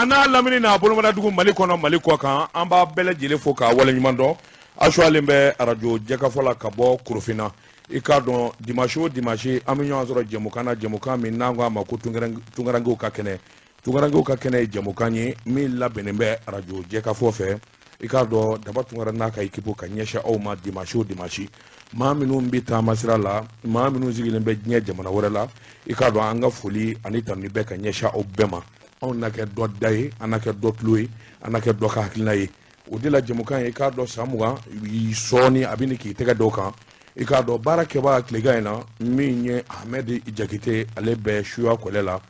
A n'a lamini n'a bolomadadugu, Mali kɔnɔ, Mali kɔ kan, an b'a bɛɛ lajɛlen fo k'a waleɲuman dɔn. A suwalen bɛ arajo Jɛkafɔ la ka bɔ Korofina. I k'a dɔn, dimanche o dimanche, an bɛ ɲɔgɔn sɔrɔ jɛmukan na, jɛmukan min n'an ko a ma ko Tunkarankew ka kɛnɛ. Tunkarankew ka kɛnɛ ye jɛmukan ye min labɛnnen bɛ arajo Jɛkafɔ fɛ. I k'a dɔn, Daba Tunkara n'a ka équipe ka ɲɛsin aw ma dimanche o dimanche. Maa minnu bɛ taama sira la, maa minnu sigilen bɛ diɲɛ jamana wɛrɛ la, i k'a dɔn, an ka foli ani tanuni bɛ ka ɲɛsin aw bɛɛ ma. Anw na kɛ dɔ da ye, an na kɛ dɔ tulo ye, an na kɛ dɔ ka hakilina ye. O de la jɛmukan ye, i k'a dɔn, san 20 sɔɔni a bɛ nin k'i tɛgɛ dɔw kan. I k'a dɔn, baara kɛbaga tilegan in na, min ye Ahmed Jakite, ale bɛ suya kɔlɛ la.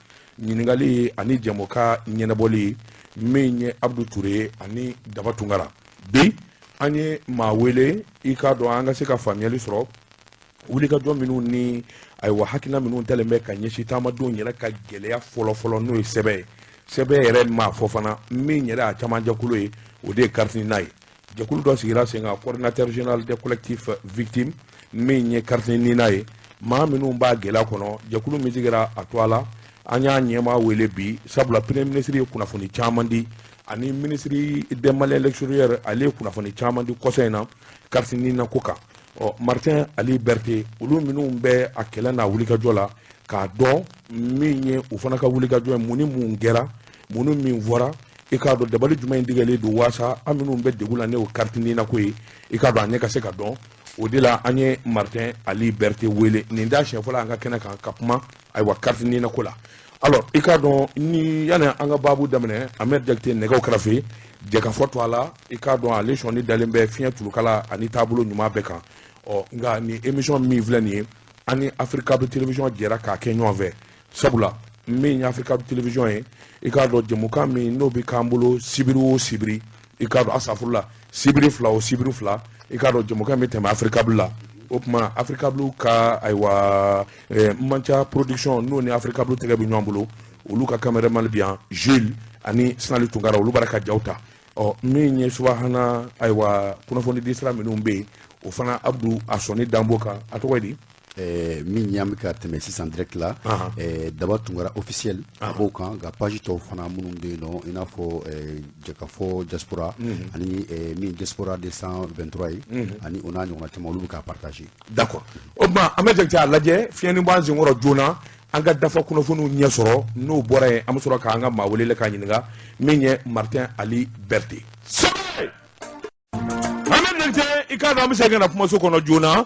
Ɲininkali ani jɛmukan ɲɛnabɔli, min ye Abdu Ture ani Daba Tunkara. Bi an ye maa wele, i k'a dɔn, an ka se ka faamuyali sɔrɔ wulikajɔ minnu ni, ayiwa, hakilina minnu talen bɛ ka ɲɛsin taamadenw yɛrɛ ka gɛlɛya fɔlɔfɔlɔ, n'o ye sɛbɛn ye. Sɛbɛn yɛrɛ maa fɔ fana, min yɛrɛ a camancɛkulu ye, o de ye carte NINA ye. Jɛkulu dɔ sigira sen kan, coordinateur général des collectifs victimes, min ye carte NINA ye, maa minnu b'a gɛlɛya kɔnɔ. Jɛkulu min sigira a to a la, an y'a ɲɛmaa wele bi, sabula premier ministre ye kunnafoni caman di, ani ministre des Maliens l'extérieur, ale ye kunnafoni caman di kɔsa in na carte NINA ko kan. Ɔ, Martin Ali Berete, olu minnu bɛ a kɛlɛ n'a wulikajɔ la, k'a dɔn min ye u fana ka wulikajɔ ye, mun ni mun kɛra, mun ni min fɔra, i k'a dɔn, dabali jumɛn in tigɛlen don waasa an minnu bɛ degun la, n'o carte NINA ko ye, i k'a dɔn, a ɲɛ ka se ka dɔn. O de la an ye Martin Ali Berete wele. Nin t'a siɲɛ fɔlɔ an ka kɛnɛ kan ka kuma, ayiwa, carte NINA ko la. Alors, i k'a dɔn, ni yanni an ka baabu daminɛ, Ahmed Jakite nɛgɛw kɛrɛfɛ, jɛkafɔ to a la. I k'a dɔn, ale sɔnni dalen bɛ fiɲɛ tulukala ani taabolo ɲuman bɛɛ kan. Ɔ, nka nin émission min filɛ nin ye, an ni Africable Télévision jɛra k'a kɛ ɲɔgɔn fɛ, sabula min ye Africable Télévision ye, i k'a dɔn, jɛmukan min n'o bɛ k'an bolo sibiri o sibiri, i k'a dɔn, asafurula, sibiri fila o sibiri fila, i k'a dɔn, jɛmukan bɛ tɛmɛ Africable la. O tuma Africable ka, ayiwa, Manca Production, n'o ni Africable tɛgɛ bɛ ɲɔgɔn bolo, olu ka caméraman bi yan, Jules ani Sinali Tunkara, olu b'ara ka jaw ta. Ɔ, min ye subahana, ayiwa, kunnafoni di sira minnu bɛ yen, o fana, Abdu a sɔnni danbo kan, a tɔgɔ ye di? Min y'an bɛ ka tɛmɛ sisan direct la, Daba Tunkara officiel, a b'o kan. Nka page tɔw fana minnu bɛ yen nɔ, i n'a fɔ Jɛkafɔ diaspora ani min diaspora 223 ye, ani o n'a ɲɔgɔnna caman, olu bɛ k'a partager. D'accord. O tuma an bɛ Jakite a lajɛ, fiɲɛni b'an senkɔrɔ joona, an ka dafa kunnafoniw ɲɛ sɔrɔ. N'o bɔra yen, an bɛ sɔrɔ k'an ka maa wele k'a ɲininka, min ye Martin Ali Berete. An bɛ Jakite, i k'a dɔn, an bɛ segin ka na kumaso kɔnɔ joona.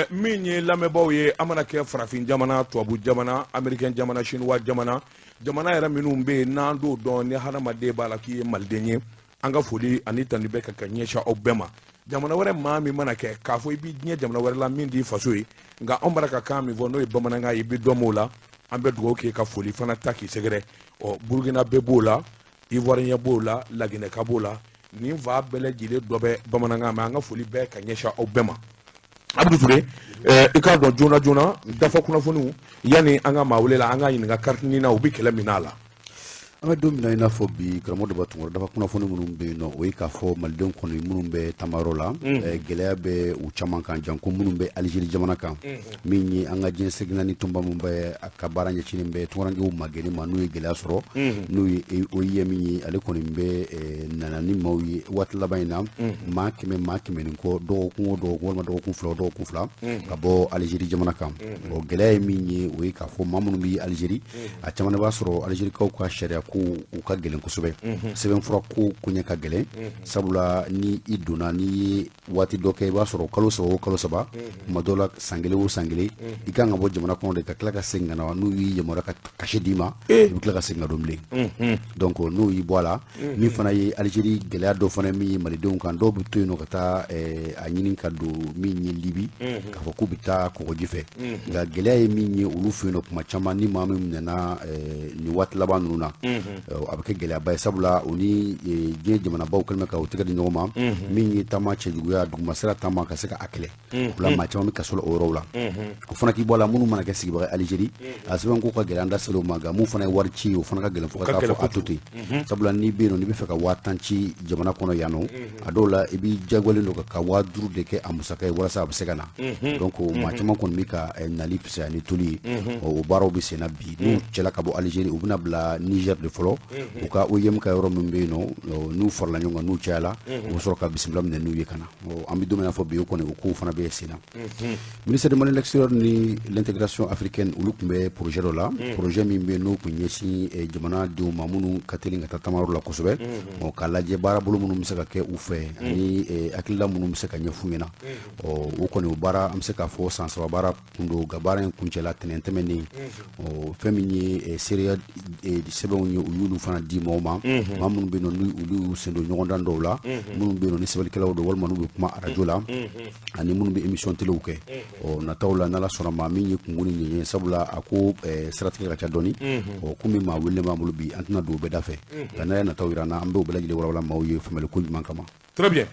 Min ye lamɛnbaaw ye, an mana kɛ farafin jamana, tubabu jamana, américain jamana, chinois jamana, jamana yɛrɛ minnu bɛ yen n'an t'o dɔn, ni hadamaden b'a la k'i ye maliden ye, an ka foli ani tanu bɛ ka ɲɛsin aw bɛɛ ma. Jamana wɛrɛ maa min mana kɛ k'a fɔ i bɛ diɲɛ jamana wɛrɛ la min t'i faso ye, nka anw bara ka kan min fɔ, n'o ye bamanankan ye, i bɛ dɔn m'o la, an bɛ dugawu kɛ ka foli fana ta k'i sɛgɛrɛ. Ɔ, Burukina bɛɛ b'o la, Ivoirien b'o la, Laginɛka b'o la, nin fa bɛɛ lajɛlen dɔ bɛ bamanankan mɛ. An ka foli bɛɛ ka ɲɛsin aw bɛɛ ma. Abdou Touré, i k'a dɔn, joona joona dafa kunnafoniw, yanni an ka maa wele la, an ka ɲininka carte NINA, u bɛ kɛlɛ min a la. An bɛ don min na i n'a fɔ bi, karamɔgɔ Daba Tunkara, dafa kunnafoni minnu bɛ yen nɔ, o ye k'a fɔ malidenw kɔni minnu bɛ taamayɔrɔ la, gɛlɛya bɛ u caman kan, janko minnu bɛ Alizeri jamana kan. Min ye an ka diɲɛ seginna ni tɔnba min bɛ a ka baara ɲɛsinnen bɛ tunkarankew magɛnni ma, n'u ye gɛlɛya sɔrɔ, n'o ye OIM ye, ale kɔni bɛ nana ni maaw ye waati laban in na, maa 100, maa 100 ni kɔ, dɔgɔkun o dɔgɔkun walima dɔgɔkun 2 o dɔgɔkun 2, ka bɔ Alizeri jamana kan. O gɛlɛya ye min ye, o ye k'a fɔ maa minnu bɛ Alizeri, a caman b'a sɔrɔ Alizerikaw ka sariya ko u ka gɛlɛn kosɛbɛ, sɛbɛnfura ko koɲɛ ka gɛlɛn, sabula ni i donna, n'i ye waati dɔ kɛ, i b'a sɔrɔ kalo 3 o kalo 3, tuma dɔw la san kelen o san kelen, i kan ka bɔ jamana kɔnɔ de ka tila ka segin ka na. N'u y'i yamaruya ka cachet d'i ma, i bɛ tila ka segin ka don bilen. Donc n'u y'i bɔ a la, min fana ye Alizeri gɛlɛya dɔ fana min ye malidenw kan, dɔw bɛ to yen nɔ ka taa a ɲini ka don min ye Libi, k'a fɔ k'u bɛ taa kɔgɔji fɛ. Nka gɛlɛya ye min ye olu fɛ yen nɔ, kuma caman ni maa min minɛna nin waati laban ninnu na, a bɛ kɛ gɛlɛyaba ye, sabula o ni diɲɛ jamanabaw kɛlen bɛ ka u tɛgɛ di ɲɔgɔn ma, min ye taama cɛjuguya, dugumasira taama, ka se ka a kɛlɛ. O la maa caman bɛ kaso la o yɔrɔw la. O fana k'i bɔ a la, minnu mana kɛ sigibaga Alizeri, a sɛbɛn ko ka gɛlɛn, an da ser'o ma. Nka mun fana ye wari ci ye, o fana ka gɛlɛn fo ka taa fɔ a to ten, sabula n'i bɛ yen nɔ, n'i bɛ fɛ ka 10 000 ci jamana kɔnɔ yan nɔ, a dɔw la i b'i jagoyalen don ka 5000 de kɛ a musaka ye walasa a bɛ se ka na. Donc maa caman kɔni bɛ ka nali fisaya ni toli ye. O baaraw bɛ sen na bi. N'u cɛla ka bɔ Alizeri, u bɛna bila Niger de. de fɔlɔ, u ka OIM ka yɔrɔ min bɛ yen nɔ, n'u farala ɲɔgɔn kan, n'u cayala, u bɛ sɔrɔ ka bisimila minɛ n'u ye ka na. An bɛ don min na fɔ bi, o kɔni o kow fana bɛ sen na. Ministère du Mali de l'extérieur ni l'intégration africaine, olu tun bɛ projet dɔ la, projet min bɛ yen n'o tun ɲɛsin jamanadenw ma minnu ka teli ka taa tamayɔrɔ la kosɛbɛ, k'a lajɛ baarabolo minnu bɛ se ka kɛ u fɛ ani hakilila minnu bɛ se ka ɲɛf'u ɲɛna. O kɔni o baara, an bɛ se k'a fɔ san 3 baara kun don, nka baara in kuncɛla tɛnɛn tɛmɛnen. Fɛn min ye seereya sɛbɛnw ye, u y'olu fana di maaw ma, maa minnu bɛ yen nɔ ni olu y'u sen don ɲɔgɔndan dɔw la, minnu bɛ yen nɔ ni sɛbɛnnikɛlaw don walima n'u bɛ kuma arajo la ani minnu bɛ émission téléw kɛ. Ɔ nataw la, n'Ala sɔnna ma, min ye kungo ni ɲɛɲɛ, sabula a ko siratigɛ ka ca dɔɔni. Ɔ komi maa welelen b'an bolo bi, an tɛna don o bɛɛ da fɛ, nka n'a ye nataw yira an na, an b'o bɛɛ lajɛlen walawala maaw ye faamuyali ko ɲuman kama. Très bien,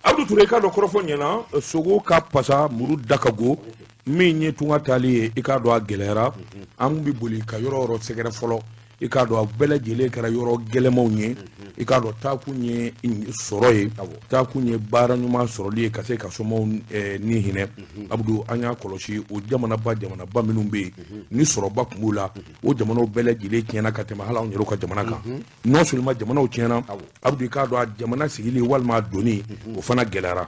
Abdou Touré, i k'a dɔn kɔrɔfɔ ɲɛna, sogo ka pasa, muru da ka go. Min ye tunga taali ye, i k'a dɔn a gɛlɛyara. An bɛ boli ka yɔrɔ yɔrɔ sɛgɛrɛ fɔlɔ, i k'a dɔn a bɛɛ lajɛlen kɛra yɔrɔ gɛlɛmanw ye. I k'a dɔn taakun ye sɔrɔ ye, taakun ye baara ɲuman sɔrɔli ye ka se ka somaw ni hinɛ. Abdou, an y'a kɔlɔsi, o jamanaba minnu bɛ yen ni sɔrɔba tun b'u la, o jamanaw bɛɛ lajɛlen tiɲɛna ka tɛmɛ hali anw yɛrɛw ka jamana kan. Non seulement jamanaw tiɲɛna, Abdou, i k'a dɔn a jamana sigili walima a donni, o fana gɛlɛyara.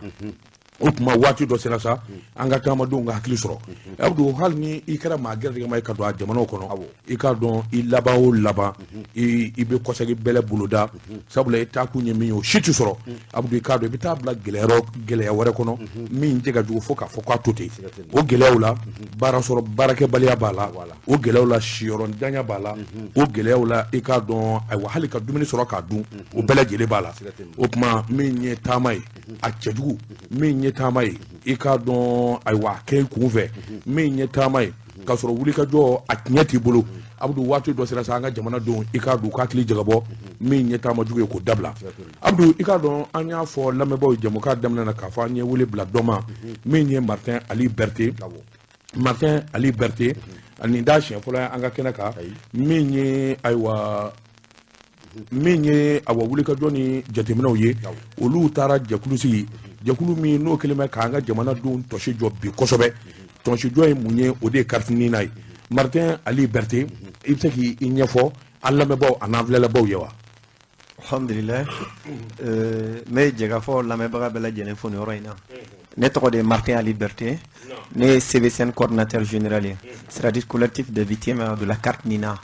O tuma waati dɔ sera sa, an ka taamadenw ka hakili sɔrɔ. Abdou, hali ni i kɛra maa gɛrɛgɛma ye ka don a jamanaw kɔnɔ, i k'a dɔn i laban o laban, i bɛ kɔsegi bɛlɛ boloda, sabula i taakun ye min ye, o si tɛ sɔrɔ. Abdou, i k'a dɔn i bɛ taa bila gɛlɛya wɛrɛ kɔnɔ min tɛ ka jugu fo k'a fɔ k'a to ten. O gɛlɛyaw la, baara sɔrɔ baarakɛbaliya b'a la, o gɛlɛyaw la, siyɔrɔntanya b'a la, o gɛlɛyaw la, i k'a dɔn ayiwa hali ka dumuni sɔrɔ k'a dun, o bɛɛ lajɛlen b'a la. O tuma min ye taama ye a cɛjugu, min ye taama ye, i k'a dɔn ayiwa a kɛ i kun fɛ, min ye taama ye k'a sɔrɔ wulikajɔ a tiɲɛ t'i bolo. Abdou, waati dɔ sera sa, an ka jamanadenw, i k'a dɔn u ka hakili jagabɔ, min ye taama jugu ye, k'o dabila. Abdou, i k'a dɔn an y'a fɔ lamɛnbaaw ye jɛmukan daminɛ na k'a fɔ an ye wele bila dɔ ma, min ye Martin Ali Berete. Martin Ali Berete, nin t'a siɲɛ fɔlɔ ye an ka kɛnɛ kan. Min ye ayiwa min ye awa wulikajɔ ni jateminɛw ye, olu taara jɛkulu sigi, jɛkulu min n'o kɛlen bɛ k'an ka jamanadenw tɔsi jɔ bi kosɛbɛ. Tɔsi jɔ ye mun ye? O de ye carte NINA ye. Martin Ali Berete, i bɛ se k'i ɲɛfɔ an lamɛnbaaw a n'an filɛlɛbaw ye wa? Alhamdulilayi, n bɛ jɛkafɔ lamɛnbaga bɛɛ lajɛlen fo nin yɔrɔ in na. Ne tɔgɔ de ye Martin Ali Berté, ne ye CVCN coordinateur général ye, c'est-à-dire collectif des victimes de la carte NINA.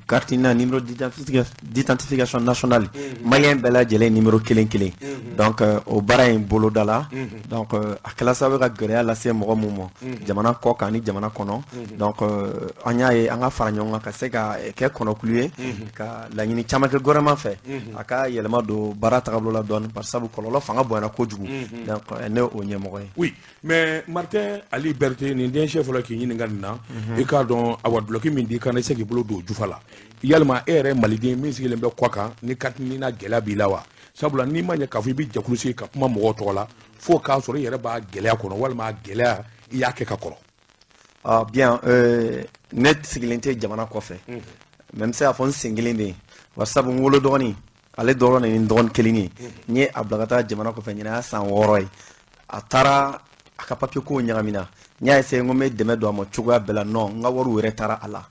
Carte NINA, numéro d'identification nationale malien bɛɛ lajɛlen, numéro kelen kelen. Donc o baara in boloda la, donc a kɛla sababu ka gɛlɛya lase mɔgɔ mun ma jamana kɔ kan ni jamana kɔnɔ. Donc an y'a ye an ka fara ɲɔgɔn kan ka se ka kɛ kɔnɔkulu ye ka laɲini caman kɛ gouvernement fɛ, a ka yɛlɛma don baara tagabolo la dɔɔni, bari sabu kɔlɔlɔ fanga bonyana kojugu. Donc ne o ɲɛmɔgɔ ye. Oui, mais Martin Ali Berté, nin den siɲɛ fɔlɔ k'i ɲininka nin na. I k'a dɔn awa dulɔki min di kana se k'i bolo don o jufa la, yalima e yɛrɛ maliden min sigilen bɛ kɔ kan, ni carte NINA gɛlɛya b'i la wa? Sabula n'i ma ɲɛ k'a fɔ i bɛ jɛkulu sigi ka kuma mɔgɔw tɔgɔ la, fo k'a sɔrɔ i yɛrɛ b'a gɛlɛya kɔnɔ walima a gɛlɛya i y'a kɛ ka kɔrɔ. Ah, bien, ne sigilen tɛ jamana kɔfɛ, mais n bɛ se k'a fɔ n sen kelen bɛ yen, bari sabu n wolo dɔgɔnin ale dɔrɔn de ni n dɔgɔnin kelen ye, n ye a bila ka taa jamana kɔfɛ ɲinɛ y'a san 6 ye. A taara, a ka papiye kow ɲagamina. N y'a essayé n ko n bɛ dɛmɛ don a ma cogoya bɛɛ la. Non, n ka wariw yɛrɛ taara a la.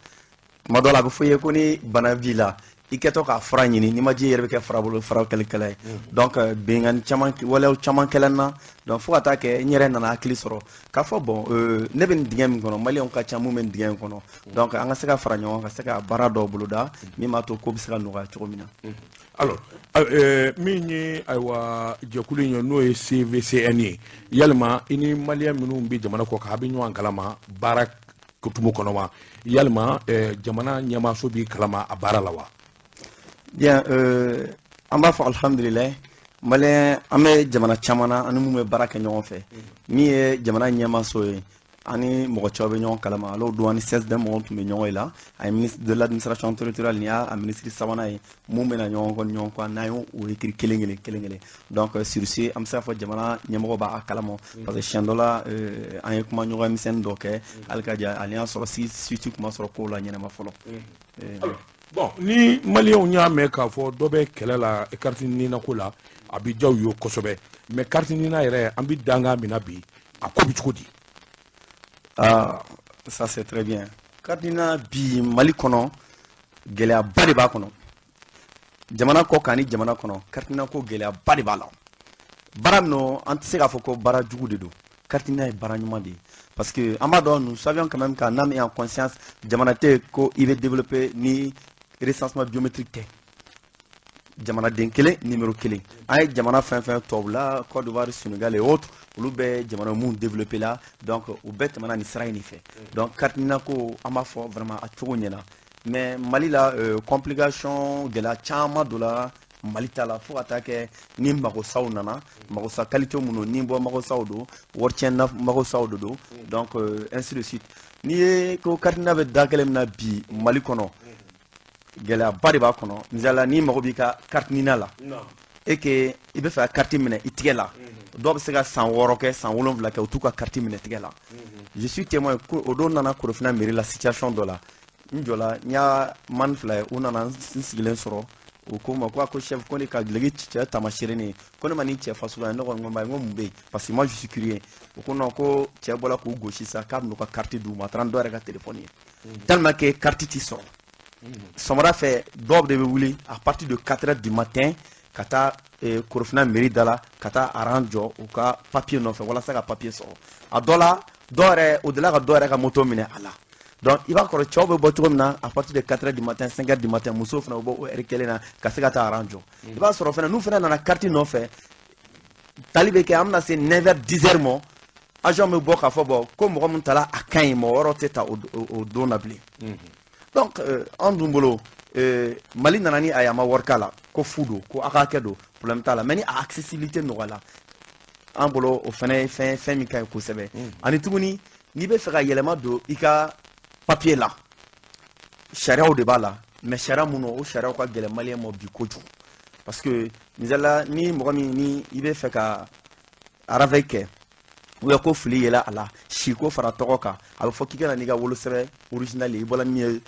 Tuma dɔ la, a bɛ fɔ i ye ko ni bana b'i la, i kɛtɔ k'a fura ɲini, n'i ma ji, i yɛrɛ bɛ kɛ farabolo furakɛlikɛla ye. Donc binkanni caman, waleyaw caman kɛla n na. Donc fo ka taa kɛ n yɛrɛ nana hakili sɔrɔ k'a fɔ bon, ne bɛ nin dingɛ min kɔnɔ, maliyɛnw ka ca mun bɛ nin dingɛ in kɔnɔ. Donc an ka se ka fara ɲɔgɔn kan ka se ka baara dɔw boloda min b'a to ko bɛ se ka nɔgɔya cogo min na. Alors min ye ayiwa jɛkulu in ye, n'o ye CVCN ye, yalima i ni maliyɛn minnu bɛ jamana kɔ kan, a bɛ ɲɔgɔn kalama baara kutumu kɔnɔ wa? Yalima jamana ɲɛmaaso b'i kalama a baara la wa? Bien, an b'a fɔ alhamdulilayi, maliyɛn an bɛ jamana caman na ani mun bɛ baara kɛ ɲɔgɔn fɛ. Min ye jamana ɲɛmaaso ye, ani mɔgɔ caman bɛ ɲɔgɔn kalama. Ale don ani CSD mɔgɔw tun bɛ ɲɔgɔn ye la. A ye ministre de l'administration territoriale, nin y'a ministre sabanan ye mun bɛna ɲɔgɔn kɔ ɲɔgɔn kɔ n'an y'o écrit kelen kelen kelen kelen. Donc sur ce, an bɛ se k'a fɔ jamana ɲɛmɔgɔ b'a kalama, parce que siɲɛ dɔ la an ye kuma ɲɔgɔn misɛnnin dɔ kɛ hali ka ja ale y'a sɔrɔ si suite kuma sɔrɔ kow la ɲɛnama fɔlɔ. Bon, ni maliyɛnw y'a mɛn k'a fɔ dɔ bɛ kɛlɛ la carte NINA ko la, a bɛ diya u ye kosɛbɛ. Mais carte NINA yɛrɛ, an bɛ dankan min na bi, a ko bɛ cogo di? Ah, ça c'est très bien. Carte NINA bi Mali kɔnɔ, Gɛlɛyaba de b'a kɔnɔ. Jamana kɔ kan ni jamana kɔnɔ, carte NINA ko gɛlɛyaba de b'a la. Baara min don, an tɛ se k'a fɔ ko baara jugu de don. Carte NINA ye baara ɲuman de ye, parce que an b'a dɔn, nous savions quand même qu'en âme et en conscience, jamana tɛ ko i bɛ développer ni recensement biométrique tɛ. Jamanaden kelen, numéro kelen. An ye jamana fɛn fɛn, tubabula, Côte d'Ivoire, Sénégal et autres, olu bɛɛ jamana mun développé la. Donc u bɛɛ tɛmɛna nin sira in de fɛ. Donc carte NINA ko, an b'a fɔ vraiment a cogo ɲɛna, mais Mali la, complication, gɛlɛya caman dɔ la Mali ta la, fo ka taa kɛ ni magosaw nana, magosa qualité minnu ni bɔ magosaw don, waritiɲɛ magosaw de don. Donc ainsi de suite. N'i ye ko carte NINA bɛ da kelen min na bi Mali kɔnɔ, gɛlɛyaba de b'a kɔnɔ. Misali, n'i mago b'i ka carte NINA la et que i bɛ fɛ ka carte minɛ i tigɛ la, dɔw bɛ se ka san 6 kɛ, san 7 kɛ, u t'u ka carte minɛ tigɛ la. Je suis témoin, o don nana Korofina mairie la, situation dɔ la, n jɔla, n y'a man fila ye, u nana n sigilen sɔrɔ. U ko n ma ko a ko chef, ko ne ka duloki cɛ taamasere ne ye, ko ne ma nin cɛ fasuguya. Ne ko n ko n ko mun bɛ yen? Parce que moi, je suis curieux. U ko non, ko cɛ bɔra k'u gosi sa, k'a bɛn'u ka carte d'u ma. A taara ni dɔw yɛrɛ ka téléphone ye, tellement que carte ti sɔrɔ. Sɔgɔmada fɛ, dɔw de bɛ wuli à partir de 4 heures du matin ka taa Korofina mairie da la, ka taa rang jɔ u ka papier nɔfɛ walasa ka papier sɔrɔ. A dɔ la, dɔw yɛrɛ, o delila ka dɔw yɛrɛ ka moto minɛ a la. Donc i b'a kɔrɔ, cɛw bɛ bɔ cogo min na à partir de 4 heures du matin, 5 heures du matin, musow fana bɛ bɔ o heure kelen na ka se ka taa rang jɔ. I b'a sɔrɔ fana, n'u fana nana carte nɔfɛ, tali bɛ kɛ, an bɛna se 9 heures, 10 heures ma, agent bɛ bɔ k'a fɔ bon, ko mɔgɔ min tala a ka ɲi, mɔgɔ wɛrɛw tɛ ta o don na bilen. Donc an dun bolo, Mali nana ni a ye, a ma wari k'a la, ko fu don, ko a ka hakɛ don, problème t'a la. Mais ni a accessibilité nɔgɔyala an bolo, o fana ye fɛn fɛn min ka ɲi kosɛbɛ. Ani tuguni, n'i bɛ fɛ ka yɛlɛma don i ka papier la, sariyaw de b'a la. Mais sariya minnu, o sariyaw ka gɛlɛn maliyɛn ma bi kojugu, parce que misali, ni mɔgɔ min ni i bɛ fɛ ka ravec kɛ ou bien ko fili yɛlɛ a la, si ko fara tɔgɔ kan, a bɛ fɔ k'i ka na n'i ka wolosɛbɛn original ye, i bɔra ni min ye,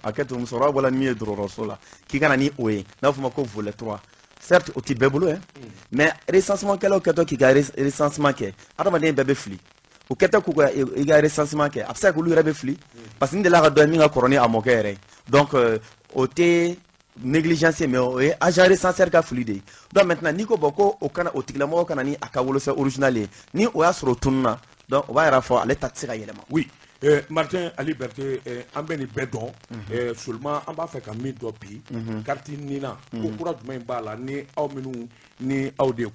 a kɛ to musokɔrɔba bɔra ni min ye dɔgɔtɔrɔso la, k'i ka na ni o ye, n'a bɛ fɔ o ma ko volet 3. Certes, o ti bɛɛ bolo ye, mais recensement kɛlaw kɛtɔ k'i ka recensement kɛ, adamaden bɛɛ bɛ fili. O kɛtɔ k'u ka i ka recensement kɛ, a bɛ se ka kɛ olu yɛrɛ bɛ fili, parce que n delila ka dɔn min ka kɔrɔ ni a mɔkɛ yɛrɛ ye. Donc o tɛ négligence, mais o ye agent recenseur ka fili de ye. Donc maintenant, n'i ko bon, ko o kana, o tigilamɔgɔ kana ni a ka wolosɛbɛn original ye, ni o y'a sɔrɔ o tununna, donc o b'a yira fɔ ale ta tɛ se ka yɛlɛma. Oui, Martin Ali Berthe, an bɛ nin bɛɛ dɔn. Seulement an b'a fɛ ka min dɔn bi, carte NINA ko kura jumɛn b'a la, ni aw minnu ni aw de ye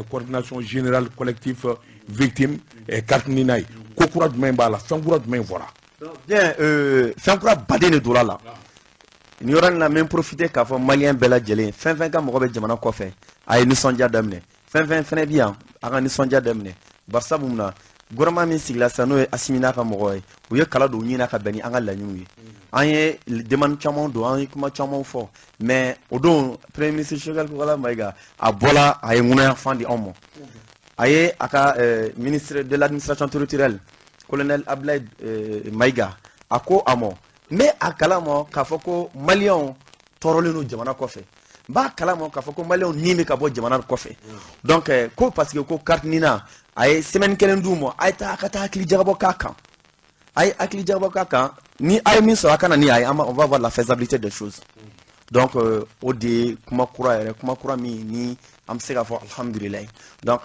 coordination générale collectif victime carte NINA ye, ko kura jumɛn b'a la, fɛn kura jumɛn fɔra? Bien, fɛn kura baden de donna la. Nin yɔrɔ in na, n bɛ profiter k'a fɔ maliyɛn bɛɛ lajɛlen, fɛn fɛn ka mɔgɔ bɛ jamana kɔfɛ, a ye nisɔndiya daminɛ. Fɛn fɛn fɛnɛ bɛ yan, a ka nisɔndiya daminɛ. Barisabu mun na, gouvernement min sigila sisan, n'o ye Asimi n'a ka mɔgɔ ye, u ye kala don u ɲin na ka bɛn ni an ka laɲiniw ye. An ye demande caman don, an ye kuma caman fɔ, mais o don, premier ministre Choguel Kokalla Maïga, a bɔla, a ye ŋunaya fan di anw ma. A ye a ka ministre de l'Administration territoriale, colonel Abdoulaye Maïga, a ko a ma, n bɛ a kalama k'a fɔ ko maliyɛnw tɔɔrɔlen don jamana kɔfɛ, n b'a kalama k'a fɔ ko maliyɛnw ni bɛ ka bɔ jamana kɔfɛ. Donc ko parce que ko carte NINA, a ye semaine kelen d'u ma, a ye taa, a ka taa hakili jagabɔ k'a kan, a ye hakili jagabɔ k'a kan, ni a ye min sɔrɔ, a ka na ni a ye, an on va voir la faisabilité des choses. Donc o de ye kuma kura yɛrɛ, kuma kura min ni an bɛ se k'a fɔ alhamdulilayi. Donc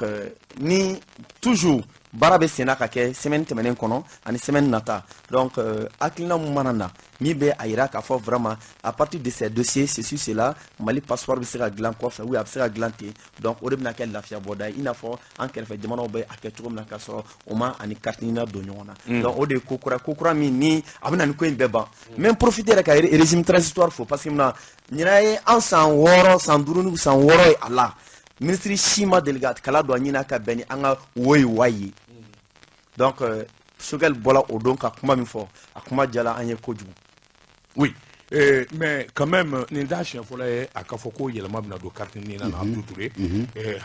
ni toujours baara bɛ senna ka kɛ semaine tɛmɛnen kɔnɔ ani semaine nata. Donc hakilina mun mana na min bɛ a yira k'a fɔ vraiment, à partir de ces dossiers, ceci, cela, Mali passeport bɛ se ka dilan kɔfɛ ou a bɛ se ka dilan ten, donc o de bɛna kɛ lafiya bɔda ye, i n'a fɔ an kɛrɛfɛ jamanaw bɛ a kɛ cogo min na, k'a sɔrɔ o ma ani carte NINA don ɲɔgɔn na. Donc o de ye ko kura, ko kura min ni a bɛ na nin ko in bɛɛ ban. N bɛ profiter yɛrɛ ka régime transitoire fo, parce que mun na, ɲinan ye an san 6, san 5 ni san 6 ye a la, ministre si ma deli ka kala don a ɲini ka bɛn ni an ka wo ye wa ye. Donc Choguel bɔra o don ka kuma min fɔ, a kuma diyara an ye kojugu. Oui, mais quand même, nin t'a siɲɛ fɔlɔ ye a ka fɔ ko yɛlɛma bɛna don carte NINA na. Abdou Touré,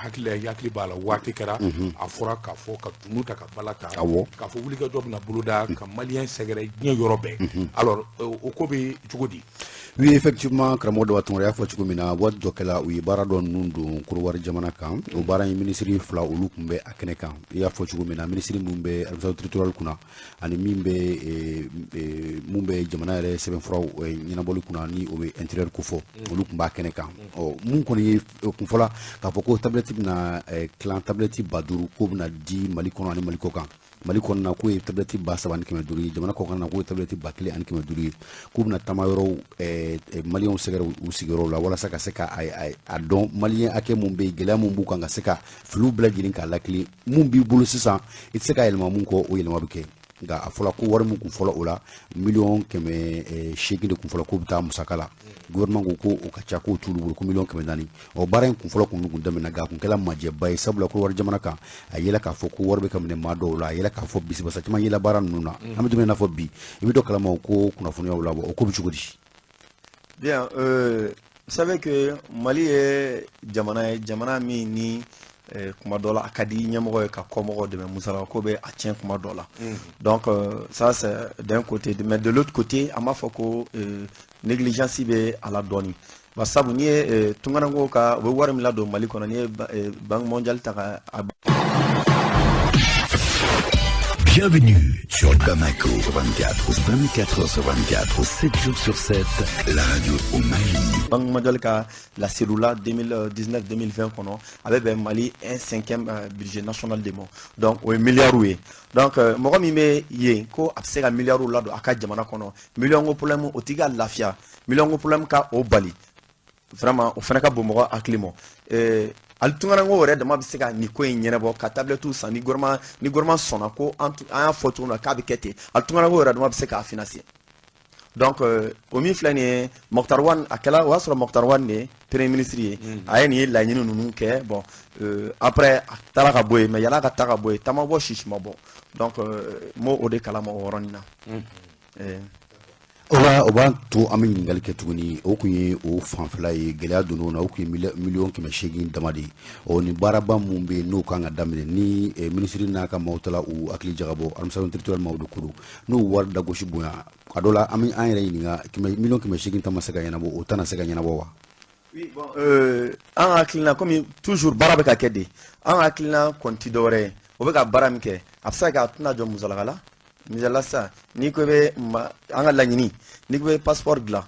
hakili hakili b'a la, waati kɛra a fɔra k'a fɔ ka dunu ta ka bala ta, k'a fɔ wulikajɔ bɛna boloda ka maliyɛn sɛgɛrɛ diɲɛ yɔrɔ bɛɛ. Alors o ko bɛ cogo di? Oui, effectivement, karamɔgɔ Daba Tunkara y'a fɔ cogo min na, waati dɔ kɛla, u ye baara dɔ ninnu don Korowari jamana kan. O baara in, minisiri fila, olu tun bɛ a kɛnɛ kan. I y'a fɔ cogo min na, minisiri min bɛ administration territoriale kunna ani min bɛ mun bɛ jamana yɛrɛ sɛbɛnfuraw ɲɛnabɔli kunna, ni o bɛ intérieur ko fɔ, olu tun b'a kɛnɛ kan. Ɔ, mun kɔni ye kunfɔla k'a fɔ ko tablette bɛna tilan, tablette 5000 k'o bɛna di Mali kɔnɔ ani Mali kɔ kan. Mali kɔnɔna, k'o ye tablette 3500 ye, jamana kɔkan na, k'o ye tablette 1500 ye, k'u bɛna taama yɔrɔw maliyɛnw sɛgɛrɛ u sigiyɔrɔw la, walasa ka se ka a dɔn maliyɛn hakɛ mun bɛ yen, gɛlɛya mun b'u kan, ka se ka filiw bɛɛ lajɛlen k'a lakile. Mun b'i bolo sisan, i tɛ se ka yɛlɛma mun kɔ, o yɛlɛma bɛ kɛ. Nka a fɔra ko wari min kun fɔlɔ o la, 800 000 de kun fɔlɔ k'o bɛ taa musaka la. Gouvernement ko ko o ka ca, k'o t'olu bolo, ko 400 000. Ɔ, baara in kun fɔlɔ kun daminɛ, nka a kun kɛla majɛba ye, sabula Korowari jamana kan, a yela k'a fɔ ko wari bɛ ka minɛ maa dɔw la, a yela k'a fɔ bisibasa caman yela baara ninnu na. An bɛ don min na i n'a fɔ bi, i bɛ dɔ kalama ko kunnafoniyaw la, o ko bɛ cogo di? Bien, vous savez que Mali ye jamana ye, jamana min ni kuma dɔ la, a ka di ɲɛmɔgɔ ye ka kɔmɔgɔw dɛmɛ, musaka ko bɛ a tiɲɛ kuma dɔ la. Donc ça, c'est d'un côté, mais de l'autre côté, an b'a fɔ ko négligence bɛ a la dɔɔni, bari sabu n'i ye tunkarankew ka, u bɛ wari min ladon Mali kɔnɔ, n'i ye Banque mondiale ta ka a Bienvenue sur Bamako 24, 24 heures sur 24, 7 jours sur 7, la radio au Mali. Banque mondiale ka laseliw la 2019-2020 kɔnɔ, a bɛ bɛn Mali un cinquième budget national de ma. Donc o ye miliyariw ye. Donc mɔgɔ min bɛ yen ko a bɛ se ka miliyariw ladon a ka jamana kɔnɔ, miliyɔn ko problème o t'i ka lafiya, miliyɔn ko problème ka o bali, vraiment o fana ka bon mɔgɔ hakili ma. Hali tunkarankew yɛrɛ dama bɛ se ka nin ko in ɲɛnabɔ ka tablettew san, ni gouvernement sɔnna ko an y'a fɔ cogo min na k'a bɛ kɛ ten, hali tunkarankew yɛrɛ dama bɛ se k'a financer. Donc o min filɛ nin ye, Moctar Ouane, a kɛla o y'a sɔrɔ Moctar Ouane de ye premier ministre ye, a ye nin laɲini ninnu kɛ. Bon, après a taara ka bɔ yen, mais yan'a ka taa ka bɔ yen, ta ma bɔ, sisi ma bɔ. Donc n m'o o de kalama o yɔrɔnin na. O la, o b'a to an bɛ ɲininkali kɛ tuguni. O kun ye o fanfɛla ye, gɛlɛya donn'o na, o kun ye 800 000 dama de ye. Ɔ, ni baaraba mun bɛ yen, n'o kan ka daminɛ, ni minisiri n'a ka maaw taara u hakili jagabɔ, administration territoriale maaw de ko don, n'o wari dagosi bonya a dɔ la, an bɛ an yɛrɛ ɲininka, 800 000 ta ma se ka ɲɛnabɔ, o tɛna se ka ɲɛnabɔ wa? Oui, bon, an ka hakilina, komi toujours baara bɛ ka kɛ de, an ka hakilina kɔni ti dɔwɛrɛ ye. O bɛ ka baara min kɛ, a bɛ se ka kɛ a tɛna jɔ musalaka la. Misali la sisan, n'i ko i bɛ an ka laɲini, n'i ko i bɛ passeport dilan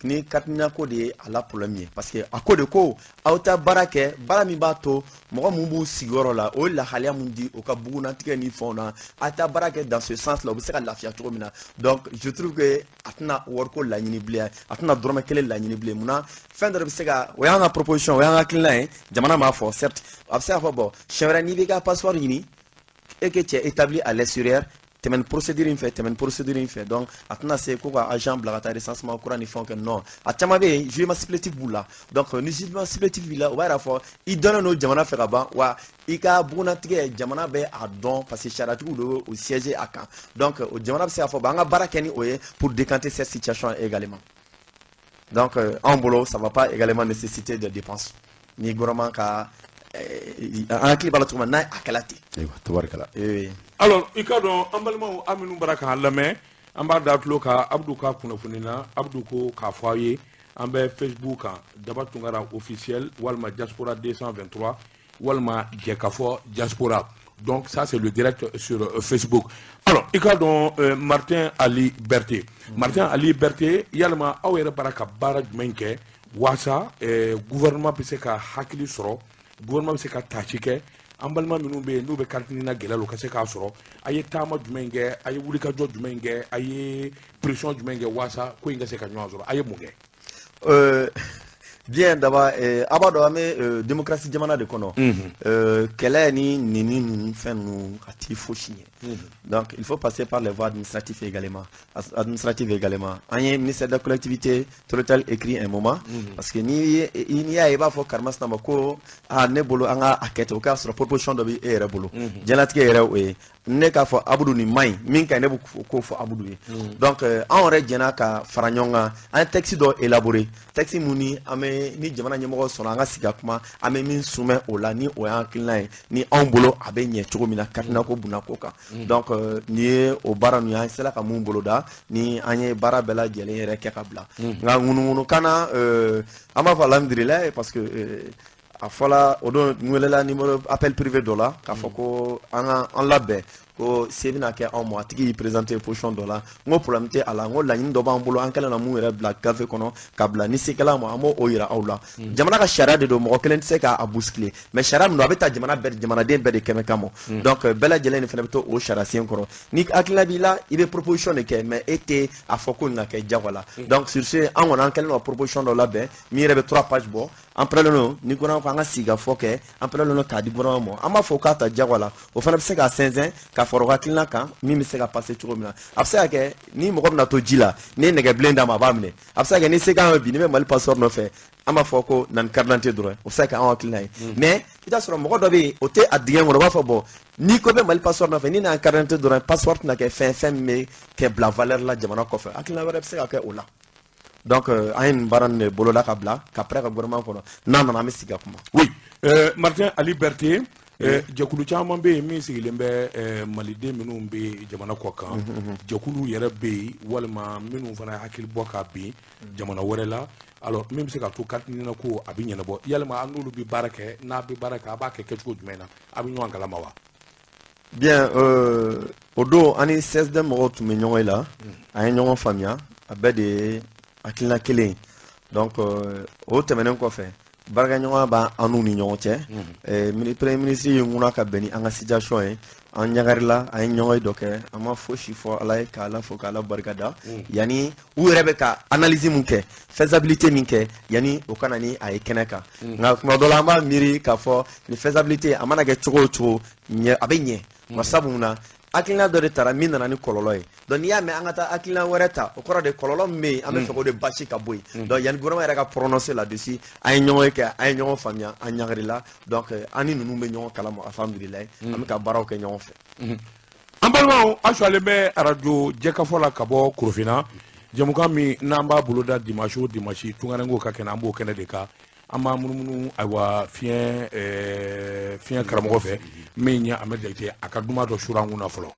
ni carte ko de ye a la problème ye, parce que a ko de ko aw ta baara kɛ, baara min b'a to mɔgɔ mun b'u sigiyɔrɔ la, o ye lahalaya mun di u ka bugunnatigɛ ni fɛnw na, a ta baara kɛ dans ce sens là, u bɛ se ka lafiya cogo min na. Donc je trouve que a tɛna wariko laɲini bilen, a tɛna dɔrɔmɛ kelen laɲini bilen. Munna? Fɛn dɔ de bɛ se ka, o y'an ka proposition, o y'an ka hakilina ye, jamana m'a fɔ certes, a bɛ se k'a fɔ bon, siɲɛ wɛrɛ n'i b'i ka passeport ɲini e que tu es établi à l'extérieur, tɛmɛ ni procédure in fɛ, tɛmɛ ni procédure in fɛ. Donc a tɛna se ko ka agent bila ka taa recensement kura ni fɛnw kɛ. Non, a caman bɛ yen, jugement supplétif b'u la. Donc ni jugement supplétif b'i la, o b'a yira fɔ i dɔnnen don jamana fɛ ka ban wa, i ka bugunnatigɛ jamana bɛ a dɔn, parce que sariyatigiw de bɛ o siéger a kan. Donc o jamana bɛ se k'a fɔ bon, an ka baara kɛ ni o ye pour décanter cette situation également. Donc anw bolo, ça va pas également nécessiter de dépenses ni gouvernement ka an hakili b'a la cogo min na, n'a a kɛla ten. Ayiwa, tabarikala. Oui. Alors, i ka dɔn, an balimaw, an minnu bara k'an lamɛn, an b'a da tulo ka Abudu ka kunnafoni na. Abudu ko k'a fɔ aw ye, an bɛ Facebook kan, Daba Tunkara officiel walima Diaspora 223 walima Jɛkafɔ Diaspora. Donc ça, c'est le direct sur Facebook. Alors, i ka dɔn, Martin Ali Berté, Martin Ali Berté, yalima aw yɛrɛ bara ka baara jumɛn kɛ waasa gouvernement bɛ se ka hakili sɔrɔ, gouvernement bɛ se ka tâche kɛ an balima minnu bɛ yen n'u bɛ carte na gɛlɛya la, u ka se k'a sɔrɔ? A ye taama jumɛn kɛ? A ye wulikajɔ jumɛn kɛ? A ye pression jumɛn kɛ waasa ko in ka se ka ɲɔgɔn sɔrɔ? A ye mun kɛ? Bien, d'abord a b'a dɔn an bɛ démocratie jamana de kɔnɔ. Kɛlɛ ni nini ninnu fɛn ninnu, a ti fosi ɲɛ. Donc il faut passer par les voies administratives également, administratives également. An ye ministère de la Collectivité territoriale écrit un moment, parce que n'i y'a ye, i b'a fɔ karimasina ma ko aa, ne bolo an ka a kɛ ten, o k'a sɔrɔ proposition dɔ bɛ e yɛrɛ bolo. Diɲɛlatigɛ yɛrɛ o ye. Ne k'a fɔ Abudu nin man ɲi, min ka ɲi, ne bɛ k'o fɔ Abudu ye. Donc anw yɛrɛ jɛnna ka fara ɲɔgɔn kan, an ye texte dɔ élaborer, texte mun ni an bɛ, ni jamana ɲɛmɔgɔ sɔnna, an ka sigi ka kuma, an bɛ min soumet o la, ni o y'an hakilina ye, ni anw bolo a bɛ ɲɛ cogo min na carte NINA ko bunna ko kan. Donc nin ye o baara ninnu ye, an sera ka mun boloda, ni an ye baara bɛɛ lajɛlen yɛrɛ kɛ ka bila. Nka ŋunuŋunukan na, an b'a fɔ alhamdulilayi, parce que a fɔla o don, n welela numéro appel privé dɔ la k'a fɔ ko an ka an labɛn, ko se bɛna kɛ anw ma. A tigi y'i présenter position dɔ la. N ko problème tɛ a la, n ko laɲini dɔ b'an bolo, an kɛlen na mun yɛrɛ bila gafe kɔnɔ ka bila, ni se kɛla ma, an b'o o yira aw la. Jamana ka sariya de don, mɔgɔ kelen tɛ se k'a bousculer, mais sariya min don, a bɛ ta jamana bɛɛ, jamanaden bɛɛ de kɛmɛ kama. Donc bɛɛ lajɛlen de fana bɛ to o sariya sen kɔrɔ. Ni hakilina b'i la, i bɛ proposition de kɛ, mais e tɛ a fɔ ko nin ka kɛ jago la. Donc sur ce, an kɔni, an kɛlen don ka proposition dɔ labɛn min yɛrɛ bɛ trois pages bɔ. An pɛrɛlen don ni gouvernement ko an ka sigi ka fɔ kɛ, an pɛrɛlen don k'a di gouvernement ma. An b'a fɔ k'a ta jago la, o fana bɛ se ka sɛnsɛn ka fara o hakilina kan min bɛ se ka passer cogo min na. A bɛ se ka kɛ ni mɔgɔ bɛna to ji la, n'i ye nɛgɛbilen d'a ma, a b'a minɛ. A bɛ se ka kɛ ni se k'an ye bi, n'i bɛ Mali passeport nɔfɛ, an b'a fɔ ko na ni carte d'identité dɔrɔn, o bɛ se ka kɛ anw hakilina ye. Mais i t'a sɔrɔ mɔgɔ dɔ bɛ yen, o tɛ a dingɛ kɔnɔ, o b'a fɔ bon, n'i ko bɛ Mali passeport nɔfɛ, n'i nana carte d'identité dɔrɔn, passeport tɛna kɛ fɛn min bɛ kɛ bila valeur la jamana kɔfɛ. Hakilina wɛrɛ bɛ se ka kɛ o la. Donc an ye nin baara nin de boloda ka bila ka prêt ka gouvernement kɔnɔ, n'a nana, an bɛ sigi ka kuma. Oui, Martin Ali Berthe, jɛkulu caman bɛ yen min sigilen bɛ maliden minnu bɛ jamana kɔ kan. Jɛkulu yɛrɛ bɛ yen, walima minnu fana hakili bɔ ka bin jamana wɛrɛ la. Alors min bɛ se ka to carte NINA ko a bɛ ɲɛnabɔ, yalima an n'olu bɛ baara kɛ? N'a bɛ baara kɛ, a b'a kɛ kɛcogo jumɛn na? A bɛ ɲɔgɔn kalama wa? Bien, o don, an ni CSD mɔgɔw tun bɛ ɲɔgɔn ye la, an ye ɲɔgɔn faamuya, a bɛɛ de ye hakilina kelen ye. Donc o tɛmɛnen kɔfɛ, baarakɛɲɔgɔnya b'an n'u ni ɲɔgɔn cɛ. Premier ministre ye ŋuna ka bɛn ni an ka situation ye, an ɲagarila, an ye ɲɔgɔn ye dɔ kɛ, an ma fosi fɔ Ala ye k'Ala fo k'Ala barika da. Yanni u yɛrɛ bɛ ka analyse mun kɛ, faisabilité min kɛ, yanni o ka na ni a ye kɛnɛ kan. Nka tuma dɔ la, an b'a miiri k'a fɔ ni faisabilité a mana kɛ cogo o cogo, ɲɛ a bɛ ɲɛ. Wa sabu mun na hakilina dɔ de taara min nana ni kɔlɔlɔ ye? Donc n'i y'a mɛn an ka taa hakilina wɛrɛ ta, o kɔrɔ de kɔlɔlɔ min bɛ yen, an bɛ fɛ k'o de basi ka bɔ yen. Donc yanni gouvernement yɛrɛ ka prononcer là-dessus, an ye ɲɔgɔn ye kɛ, an ye ɲɔgɔn faamuya, an ɲagarila. Donc an ni ninnu bɛ ɲɔgɔn kalama, alhamdulilayi, an bɛ ka baaraw kɛ ɲɔgɔn fɛ. An balimaw, aw sɔrɔlen bɛ arajo Jɛkafɔ la ka bɔ Korofina. Jɛmukan min n'an b'a boloda dimanche o dimanche, tunkarankew ka kɛnɛ, an b'o kɛnɛ de kan. An b'an munumunu, ayiwa, fiɲɛ karamɔgɔ fɛ min ye Amadu Jakite, a ka duman dɔ sura an kun na fɔlɔ.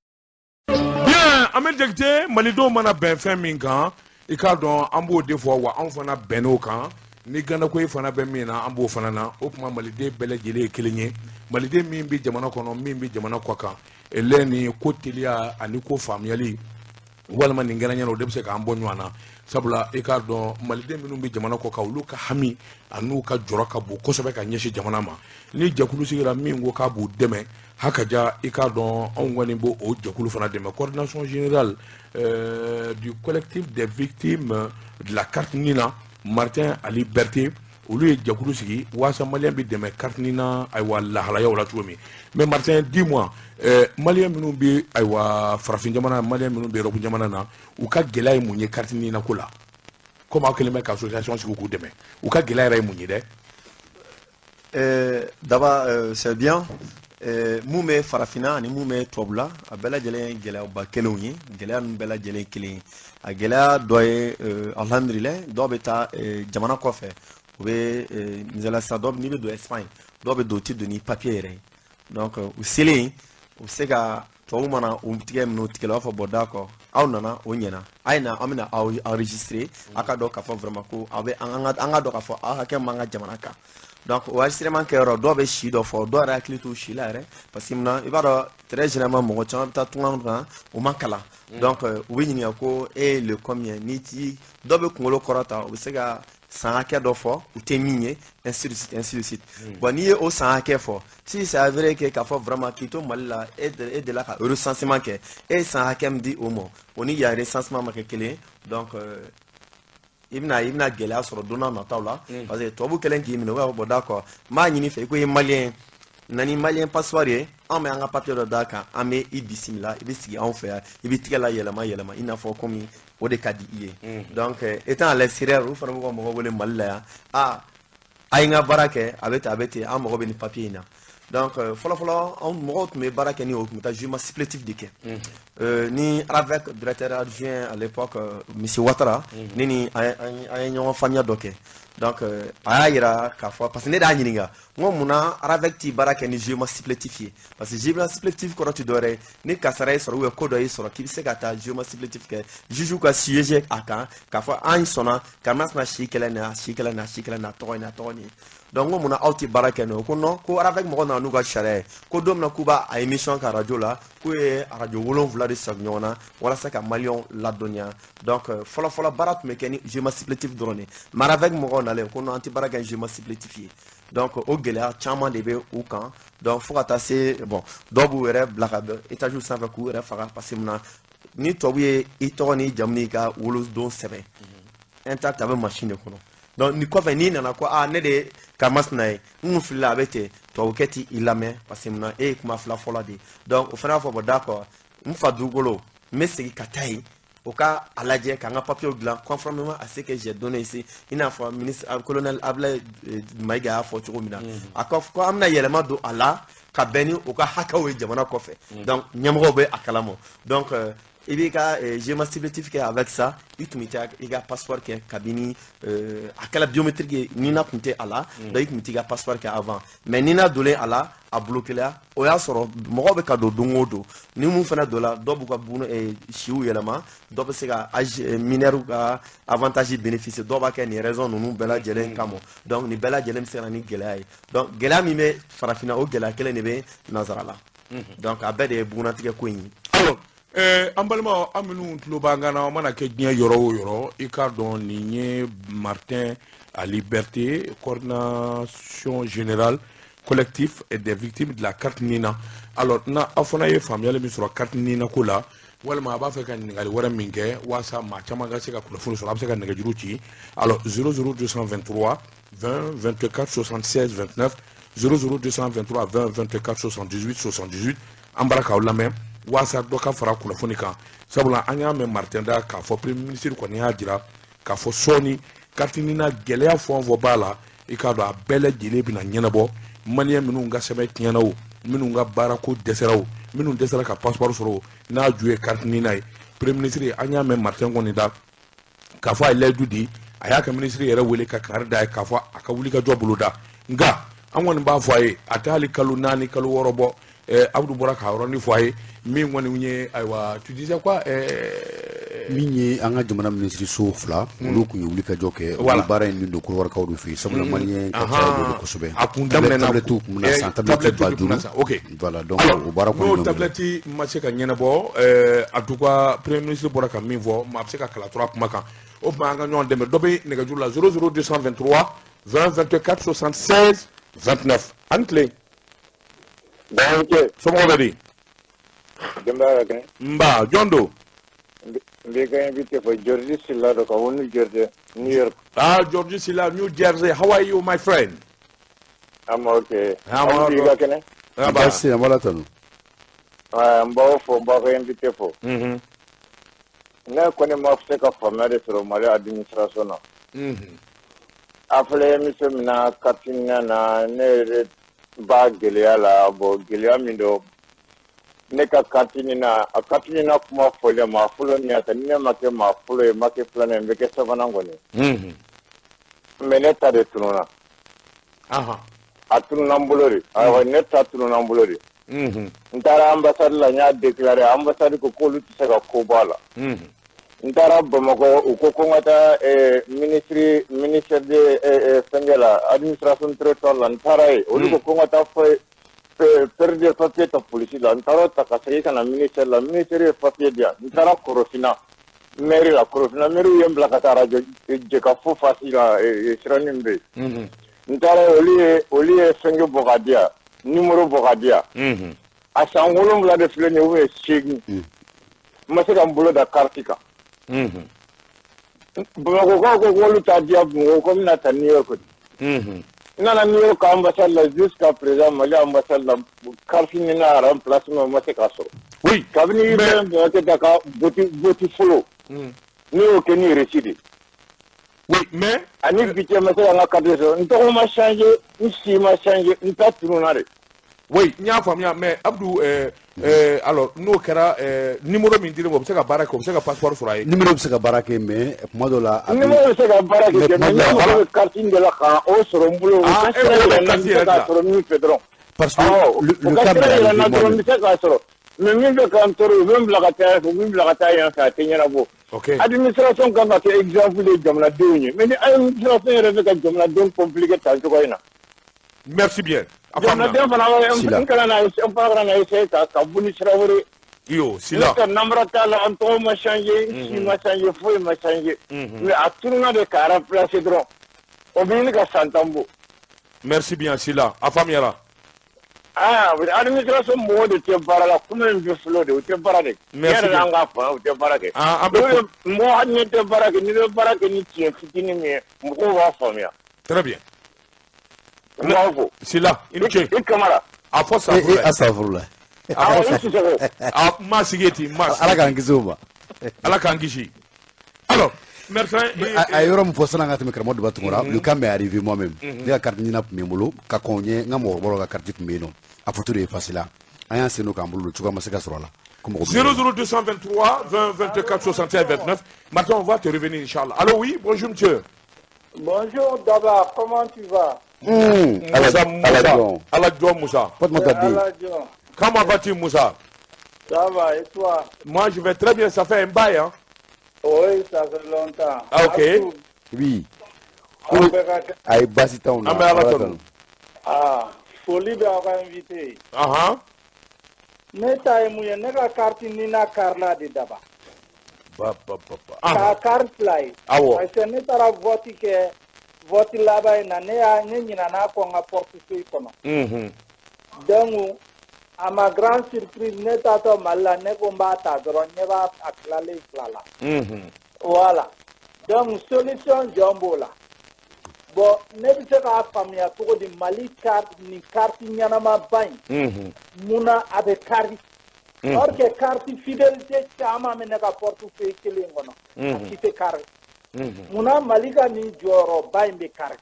Bien, Amadu Jakite, malidenw mana bɛn fɛn min kan, i k'a dɔn an b'o de fɔ wa anw fana bɛnn'o kan. Ni ganako fana bɛ min na, an b'o fana na. O tuma maliden bɛɛ lajɛlen ye kelen ye, maliden min bɛ jamana kɔnɔ, min bɛ jamana kɔ kan, lɛ ni ko teliya ani ko faamuyali walima nin kɛra ɲɛna, o de bɛ se k'an bɔ ɲɔgɔn na. Sabula i k'a dɔn maliden minnu bɛ jamana kɔ kan, olu ka hami an'u ka jɔrɔ ka bon kosɛbɛ ka ɲɛsin jamana ma. Ni jɛkulu sigira min ko k'a b'u dɛmɛ hakaja, i k'a dɔn anw kɔni b'o o jɛkulu fana dɛmɛ. Coordination générale du collectif des victimes de la carte NINA, Martin Ali Berthe, olu ye jɛkulu sigi waasa maliyɛn bɛ dɛmɛ carte NINA, ayiwa, lahalayaw la cogo min. Mais Martin, dis-moi, maliyɛn minnu bɛ, ayiwa, farafin jamana, maliyɛn minnu bɛ Europe jamana na, u ka gɛlɛya ye mun ye carte NINA ko la? Komi aw kɛlen bɛ ka association sigi k'u dɛmɛ, u ka gɛlɛya yɛrɛ ye mun ye dɛ? D'abord, c'est bien. Mun bɛ farafinna ani mun bɛ tubabula, a bɛɛ lajɛlen ye gɛlɛyaba kelenw ye. Gɛlɛya ninnu bɛɛ lajɛlen ye kelen ye. A gɛlɛya dɔ ye, alhamdulilayi, dɔw bɛ taa jamana kɔfɛ, u bɛ misaliya sisan, dɔw n'i bɛ don Espagne, dɔw bɛ don, u tɛ don ni papier yɛrɛ ye. Donc u selen, u bɛ se ka tubabu mana u tigɛ minɛ u tigɛ la, u b'a fɔ bon, d'accord, aw nana, o ɲɛna, a ye na, an bɛna aw enregistrer, aw ka dɔn k'a fɔ vraiment ko aw bɛ an ka dɔn k'a fɔ aw hakɛ m'an ka jamana kan. Donc o enregistrement kɛyɔrɔ, dɔw bɛ si dɔ fɔ, dɔw yɛrɛ hakili t'u si la yɛrɛ, parce que munna, i b'a dɔn, très généralement mɔgɔ caman bɛ taa tunga kan, u ma kalan. Donc u bɛ ɲininka ko e ye le combien, ni ti dɔw bɛ kunkolo kɔrɔta, u bɛ se ka san hakɛ dɔ fɔ u tɛ min ye, ainsi de suite, ainsi de suite. Bon, n'i ye o san hakɛ fɔ, si c'est avéré que k'a fɔ vraiment k'i to Mali la, e delila ka recensement kɛ, e ye san hakɛ min di o ma, o ni yan recensement ma kɛ kelen ye. Donc i bɛna gɛlɛya sɔrɔ don n'a nataw la, parce que tubabu kɛlen k'i minɛ, u b'a fɔ bon, d'accord, n b'a ɲini fɛ i ko i ye maliyɛn ye, na ni maliyɛn passeport ye, anw bɛ an ka papier dɔ d'a kan, an bɛ i bisimila, i bɛ sigi anw fɛ yan, i bɛ tigɛ la yɛlɛma yɛlɛma i n'a fɔ komi o de ka di i ye. Donc étant à l'extérieur, olu fana b'u ka mɔgɔ wele Mali la yan, a ye n ka baara kɛ, a bɛ ten, a bɛ ten, an mago bɛ nin papier in na. Donc fɔlɔ-fɔlɔ, anw mɔgɔw tun bɛ baara kɛ ni o tun bɛ taa jugement supplétif de kɛ. Ni RAVEC directeur adjoint à l'époque, monsieur Ouattara, ni an ye ɲɔgɔn faamuya dɔ kɛ. Donc a y'a yira k'a fɔ, parce que ne de y'a ɲininka, n ko munna RAVEC ti baara kɛ ni jugement supplétif ye? Parce que jugement supplétif kɔrɔ ti dɔwɛrɛ ye, ni kasara y'i sɔrɔ ou bien ko dɔ y'i sɔrɔ, k'i bɛ se ka taa jugement supplétif kɛ, juge ka siéger a kan k'a fɔ an sɔnna karimasina si kɛlɛ nin, a si kɛlɛ nin, a si kɛlɛ nin, a tɔgɔ nin, a tɔgɔ nin. Donc n ko munna aw tɛ baara kɛ n'o ye? Ko non, ko RAVEC mɔgɔw nana n'u ka sariya ye, ko don min na k'u b'a a émission kɛ radio la, k'u ye radio 7 de sigi ɲɔgɔn na walasa ka maliyɛnw ladɔnniya. Donc fɔlɔ-fɔlɔ, baara tun bɛ kɛ ni jugement supplétif dɔrɔn de, mais RAVEC mɔgɔw nalen ko non, an tɛ baara kɛ ni jugement supplétif ye. Donc o gɛlɛya caman de bɛ u kan. Donc fo ka taa se, bon, dɔw b'u yɛrɛ bila ka bɔ étage sanfɛ k'u yɛrɛ faga, parce que munna? Ni tubabu ye i tɔgɔ n'i jamu n'i ka wolodon sɛbɛn intact, a bɛ machine de kɔnɔ. Donc ni kɔfɛ n'i nana ko aa, ne de ye karimasina ye, n kun filila, a bɛ ten, tubabukɛ ti i lamɛn, parce que munna? E ye kuma fila fɔlɔ de ye. Donc o fana b'a fɔ: bon, d'accord, n fa dugukolo, n bɛ segin ka taa yen, o ka a lajɛ k'an ka papiyew dilan conformément à ce que j'ai donné ici. I n'a fɔ ministre colonel Abdoulaye Maïga y'a fɔ cogo min na, a ko ko an bɛna yɛlɛma don a la ka bɛn ni u ka hakɛw ye jamana kɔfɛ. Donc ɲɛmɔgɔw bɛ a kalama. Donc i b'i ka jugement supplétif kɛ. Avec ça, i tun bɛ taa i ka passeport kɛ kabini a kɛla biométrique ye, NINA tun tɛ a la. Donc i tun bɛ t'i ka passeport kɛ avant, mais NINA donlen a la, a bloqué la. O y'a sɔrɔ mɔgɔw bɛ ka don don o don. Ni mun fana donna, dɔw b'u ka bunu siw yɛlɛma, dɔw bɛ se ka âge mineur ka avantage bénéficier, dɔw b'a kɛ nin raison ninnu bɛɛ lajɛlen kama. Donc nin bɛɛ lajɛlen bɛ se ka na ni gɛlɛya ye. Donc gɛlɛya min bɛ farafinna, o gɛlɛya kelen de bɛ nanzara la. Donc a bɛɛ de ye bugunnatigɛ ko in ye. Alors an balimaw, an minnu tulo b'an kan na, an mana kɛ diɲɛ yɔrɔ o yɔrɔ, i k'a dɔn nin ye Martin Ali Berthe, coordination générale collectif des victimes de la carte NINA. Alors na aw fana ye faamuyali min sɔrɔ carte NINA ko la, walima a b'a fɛ ka ɲininkali wɛrɛ min kɛ walasa maa caman ka se ka kunnafoni sɔrɔ, a bɛ se ka nɛgɛjuru ci. Alors 00 223 20 24 76 29, 00 223 20 24 78 78. An bara k'aw lamɛn walasa dɔ ka fara kunnafoni kan, sabula an y'a mɛn Martin da k'a fɔ premier ministre kɔni y'a jira k'a fɔ sɔɔni carte NINA gɛlɛya fɛn o fɛn b'a la, i k'a dɔn a bɛɛ lajɛlen bɛna ɲɛnabɔ. Maliyɛn minnu ka sɛbɛn tiɲɛna o, minnu ka baarako dɛsɛra o, minnu dɛsɛra ka passeport sɔrɔ o, n'a ju ye carte NINA ye, premier ministre, an y'a mɛn Martin kɔni da k'a fɔ a ye layidu di, a y'a ka ministre yɛrɛ wele ka kangari da ye k'a fɔ a ka wuli ka jɔ boloda. Nka an kɔni b'a fɔ a ye, a tɛ hali kalo 4, kalo 6 bɔ. Abudu bɔra k'a yɔrɔnin fɔ a ye min kɔni ye. Ayiwa, tu disais quoi? Min ye an ka jamana minisiriso fila, olu tun ye wulikajɔ kɛ. Olu baara in min don kɔrɔwarikaw de fɛ yen, sabula maliyɛn ka ca o de kosɛbɛ. A kun daminɛna tablette tun bɛna san, tablette 5000. Ok. Voilà, donc o baara kɔni n'o tablette ma se ka ɲɛnabɔ, en tout cas premier ministre bɔra ka min fɔ, maa bɛ se ka kala tora kuma kan. O tuma an ka ɲɔgɔn dɛmɛ. Dɔ bɛ nɛgɛjuru la: 00 223 20 24 76 29. An tilen. Baasi. Somɔgɔw bɛ di? Denbaya ka kɛnɛ? Nba, jɔn don? N b'i ka invité fɔ, George Silla don ka bɔ New Jersey, New York. Ah, George Silla, New Jersey. How are you, my friend? I'm okay. I'm Aw i ka kɛnɛ? Ah, ba. Baasi, an b'ala tanu. N b'aw fo, n b'aw ka invité fo. Ne kɔni ma se ka faamuya de sɔrɔ Mali administration na. A filɛ émission min na, carte na, ne yɛrɛ b'a gɛlɛya la. Bon, gɛlɛya min don, ne ka carte na, a carte na kuma fɔlen, maa fɔlɔ min y'a ta, ni ne ma kɛ maa fɔlɔ ye, ma kɛ filanan ye, n bɛ kɛ sabanan kɔni. Mais ne ta de tununna. A tununna n bolo de. Ayiwa, ne ta tununna n bolo de. N taara ambassade la, n y'a déclaré, ambassade ko k'olu tɛ se ka ko bɔ a la. N taara Bamakɔ, u ko ko n ka taa ministre, ministère de fɛnkɛ la, administration territoire la. N taara yen, olu ko ko n ka taa fɔ perte de papier ta polisi la. N taara o ta ka segin ka na ministère la, ministère ye papier di yan. N taara Korofina mairie la, Korofina mairie ye n bila ka taa radio Jɛkafo fasi la, siranin min bɛ yen. N taara, olu ye fɛnkɛ bɔ ka di yan, numéro bɔ ka di yan. A san 7 de filɛ nin ye ou bien 8, n ma se ka n bolo da carte kan. Bamakɔkaw ko k'olu t'a di yan, Bamakɔ ko n bɛna ta New York de. N nana New York ambassade la, jusqu'à présent Mali ambassade la, carte NINA remplacement ma se k'a sɔrɔ. Kabini Ibrahim Boubacar da ka vote fɔlɔ, ne y'o kɛ ni reçu de. Oui, mais Ani bi cɛ, ma se ka n ka carte sɔrɔ. N tɔgɔ ma changer, n si ma changer, n ta tununna de. Oui, n y'a faamuya, mais Abdou, alors n'o kɛra, numéro min dir'e ma, o bɛ se ka baara kɛ, o bɛ se ka passeport sɔrɔ a ye? Numéro bɛ se ka baara kɛ, mais kuma dɔ la a bɛ Numéro bɛ se ka baara Mais kɛ, kuma mais dɔ la ne mago bɛ carte in de la ka o sɔrɔ n bolo, o Ah, ka e sira mago bɛ yira n na, carte n bɛ se yɛrɛ de k'a la. sɔrɔ min fɛ dɔrɔn. Parce que Awɔ, le, o le ka cas sira m'est yira n arrivé na dɔrɔn, n moi-même. bɛ se k'a sɔrɔ. Mais min bɛ k'an tɔɔrɔ, u bɛ n bila ka taa yan fɛ, u bɛ n bila ka taa yan fɛ, a tɛ ɲɛnabɔ. Administration kan ka kɛ exemple de jamanadenw ye, mais ni administration yɛrɛ bɛ ka jamanadenw compliqué tan cogo in na, Merci bien, a faamuna. Jamanaden fana bɛ Sila. n kana na n fana kana na essayer ka bɔ ni sira wɛrɛ ye. Iyo Ne Sila. ka namara t'a la, an tɔgɔ ma changer, n si ma changer, foyi ma changer, mais a tununa de k'a remplacer dɔrɔn, o bɛ ɲini ka san 10 bɔ. Merci bien Sila, a faamuyara. Ah, administration mɔgɔw de tɛ baara la, kuma in bɛ fɔlɔ de, u tɛ baara de. Merci Tiɲɛ yɛrɛ la, bien. an k'a faamu, u tɛ baara kɛ. Ah, an bɛ N'u ye mɔgɔ, hali n'i tɛ baara kɛ, n'i bɛ baara kɛ ni tiɲɛ fitinin min ye, mɔgɔw b'a faamuya. Très bien. N b'aw fo. Sila, i ni ce. I Kamara. A fɔ E safurulayi. Asafurula. A fɔ Awɔ, i sa Sisoko. A ma sigi ye ten, ma sigi. Ala k'an kisi o ma. Ala k'an kisi. Alors Martin, A ye yɔrɔ min fɔ san'an ka tɛmɛ, karamɔgɔ Daba Tunkara, le cas m'est arrivé moi-même. Ne ka carte ɲina tun bɛ n bolo ka kɔn ɲɛ, n ka mɔgɔkɔrɔbaw ka carte tun bɛ yen nɔ, a photo de effacé la, an y'an sen don k'an bolo don, cogoya ma se ka sɔrɔ a la ko mɔgɔ bɛ 00223 20 24 61 29. Martin, on va te revenir, Inch'Allah. Allô, oui, bonjour monsieur. Bonjour Daba, comment tu vas? Moussa, Ala Moussa. jɔn. Ala jɔn Moussa. Fatumata den. Ala jɔn. Comment vas-tu, Moussa? Ça va, et toi? Moi, je vais très bien, ça fait un bail, hein. Oui, ça fait longtemps. Ah, ok. Abdou, Oui. aw bɛɛ ka kɛ- A ye baasi t'anw na. An bɛ Ala tanu. Ah, foli bɛ aw ka invité ye. Ne ta ye mun ye, ne ka carte Nina karila de, Daba. Ba ba ba ba. K'a kari fila ye. Awɔ. Parce que ne taara vote kɛ, vote laban in na, ne y'a ne ɲinana kɔ n ka portefeuille kɔnɔ. Donc, à ma grande surprise, ne taatɔ Mali la, ne ko n b'a ta dɔrɔn, ɲɛ b'a a tilalen fila la. Voilà. Donc, solution jɔn b'o la? Bon, ne bɛ se k'a faamuya cogo di, Mali carte nin, carte ɲɛnamaba in, munna a bɛ kari? Or que carte fidélité caman bɛ ne ka portefeuille kelen kɔnɔ, a si tɛ kari. Munna Mali ka nin jɔyɔrɔba in bɛ kari?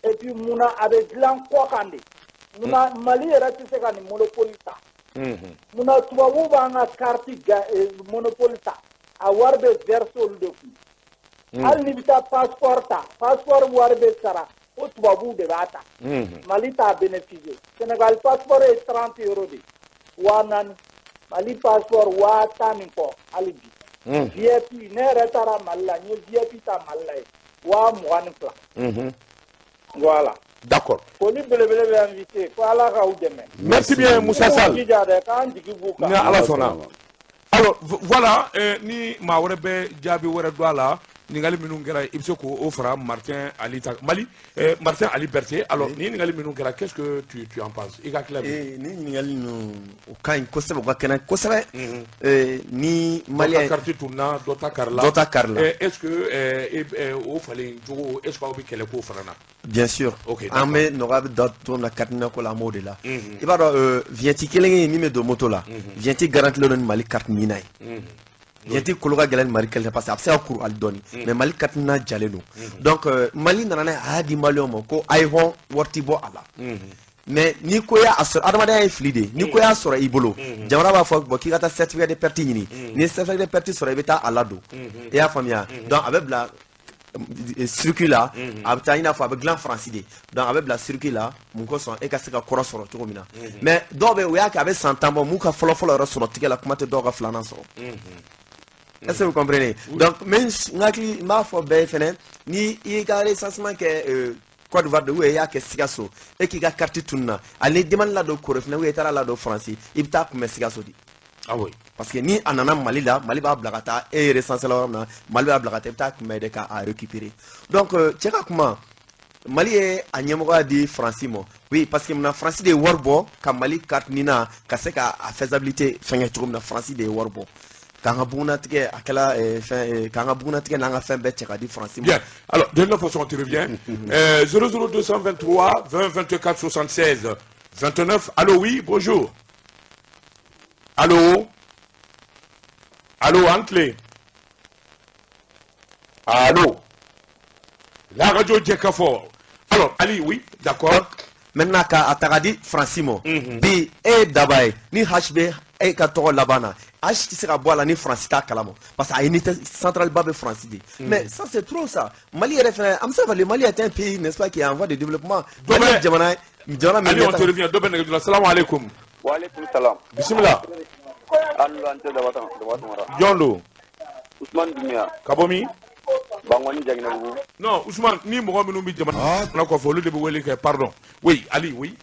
Et puis munna a bɛ dilan kɔkan de? Munna Mali yɛrɛ tɛ se ka nin monopole ta? Munna tubabuw b'an ka carte monopole ta? A wari bɛ verser olu de kun. Hali n'i bɛ taa passeport ta, passeport wari bɛ sara o, tubabuw de b'a ta. Mali t'a bénéficier. Sénégal passeport ye 30 euros de ye, 4000. Mali passeport 10,000 ni kɔ hali bi. VIP, ne yɛrɛ taara Mali la, n ye VIP ta Mali la ye 22,000. Voilà. D'accord. Foli belebele bɛ invité ko Ala k'aw dɛmɛ. Merci bien, Moussa K'u Sall. jija dɛ, k'an jigi b'u kan. Ni Ala sɔnna. Alors voilà, ni maa wɛrɛ bɛ jaabi wɛrɛ don a la, ɲininkali minnu kɛra, i bɛ se k'o fara Martin Ali ta Mali, Martin Ali Berthe. Alors ni ɲininkali minnu kɛra, qu'est-ce que tu en penses? I ka tila bi. Ni ɲininkali ninnu, o ka ɲi kosɛbɛ, o ka kɛnɛ kosɛbɛ. Ni Dɔ ka Malien carte tununa, dɔ ta kari la. Dɔ ta kari la. Est-ce que o falen cogo, est-ce que aw bɛ kɛlɛ k'o fana na? Bien sûr. Ok, An bɛ nɔgɔya bɛ da cogo min na carte NINA ko la, an b'o de la. I b'a dɔn, vignette kelen ye min bɛ don moto la, vignette garantilen don ni Mali carte NINA ye. Vignette kolo ka gɛlɛn ni Mali carte, parce que a bɛ se ka kuru hali dɔɔni, mais Mali carte NINA jalen don. Donc Mali nana n'a ye, a y'a di Maliyɛnw ma ko a ye hɔn, wari ti bɔ a la. Mais ni ko y'a sɔrɔ, adamadenya ye fili de ye, ni ko y'a sɔrɔ i bolo, jamana b'a fɔ bon, k'i ka taa certificat de perte ɲini. N'i ye certificat de perte sɔrɔ, i bɛ taa a ladon, i y'a faamuya? Donc a bɛ bila circuit la, a bɛ taa i n'a fɔ a bɛ dilan Faransi de. Donc a bɛ bila circuit la, mun kosɔn? E ka se ka kɔrɔ sɔrɔ cogo min na. Mais dɔw bɛ yen, u y'a kɛ a bɛ san 10 bɔ, m'u ka fɔlɔ fɔlɔ yɛrɛ sɔrɔ tigɛ la, kuma tɛ dɔw ka filanan sɔrɔ. Est-ce que vous comprenez? Donc n bɛ n hakili, n b'a fɔ bɛɛ ye fɛnɛ, ni i y'i ka recensement kɛ Côte d'Ivoire de, ou i y'a kɛ Sikaso, e k'i ka carte tununa, ani demande ladon Korofina, ou i taara ladon Faransi, i bɛ taa kunbɛn Sikaso de. Ah oui. Parce que ni a nana Mali la, Mali b'a bila ka taa e ye recensé la yɔrɔ min na, Mali b'a bila ka taa, i bɛ taa kunbɛn de k'a récupérer. Donc cɛ ka kuma, Mali ye a ɲɛmɔgɔya di Faransi ma, oui, parce que munna? Faransi de ye wari bɔ ka Mali carte NINA ka se ka a faisabilité fɛngɛ cogo min na. Faransi de ye wari bɔ k'an ka bugunnatigɛ a kɛla fɛn k'an ka bugunnatigɛ n'an ka fɛn bɛɛ cɛ ka di Faransi ma. Bien. Alors, de toute façon, on te revient. 00223 20 24 76 29. Allô, oui, bonjour. Allô. Allô, Antley. Allô. La radio Djekafo. Alors, Ali, oui, d'accord. Maintenant ka a ta ka di Faransi ma, bi e ye Daba ye, ni H bɛ e ka tɔgɔ laban na, H tɛ se ka bɔ a la ni Faransi t'a kalama, parce que a unité centrale ba bɛ Faransi de. Mais ça, c'est trop ça. Mali yɛrɛ fɛnɛ, an bɛ se k'a fɔ le Mali est un pays, n'est-ce pas, qui est en voie de développement. Mali ye jamana jamana min Ali, on te revient. Dɔ bɛ nɛgɛjuru la. Salamu aleykum. Waaleykum salam. Bisimila. Alu an tɛ Daba Daba Tunkara. Jɔn don? Usumani Dunbiya. Ka bɔ min? Bangɔni Jaginɛbugu. Non, Ousmane, ni mɔgɔ minnu bɛ jamana kɔfɛ, olu de bɛ wele kɛ. Pardon, oui Ali, oui.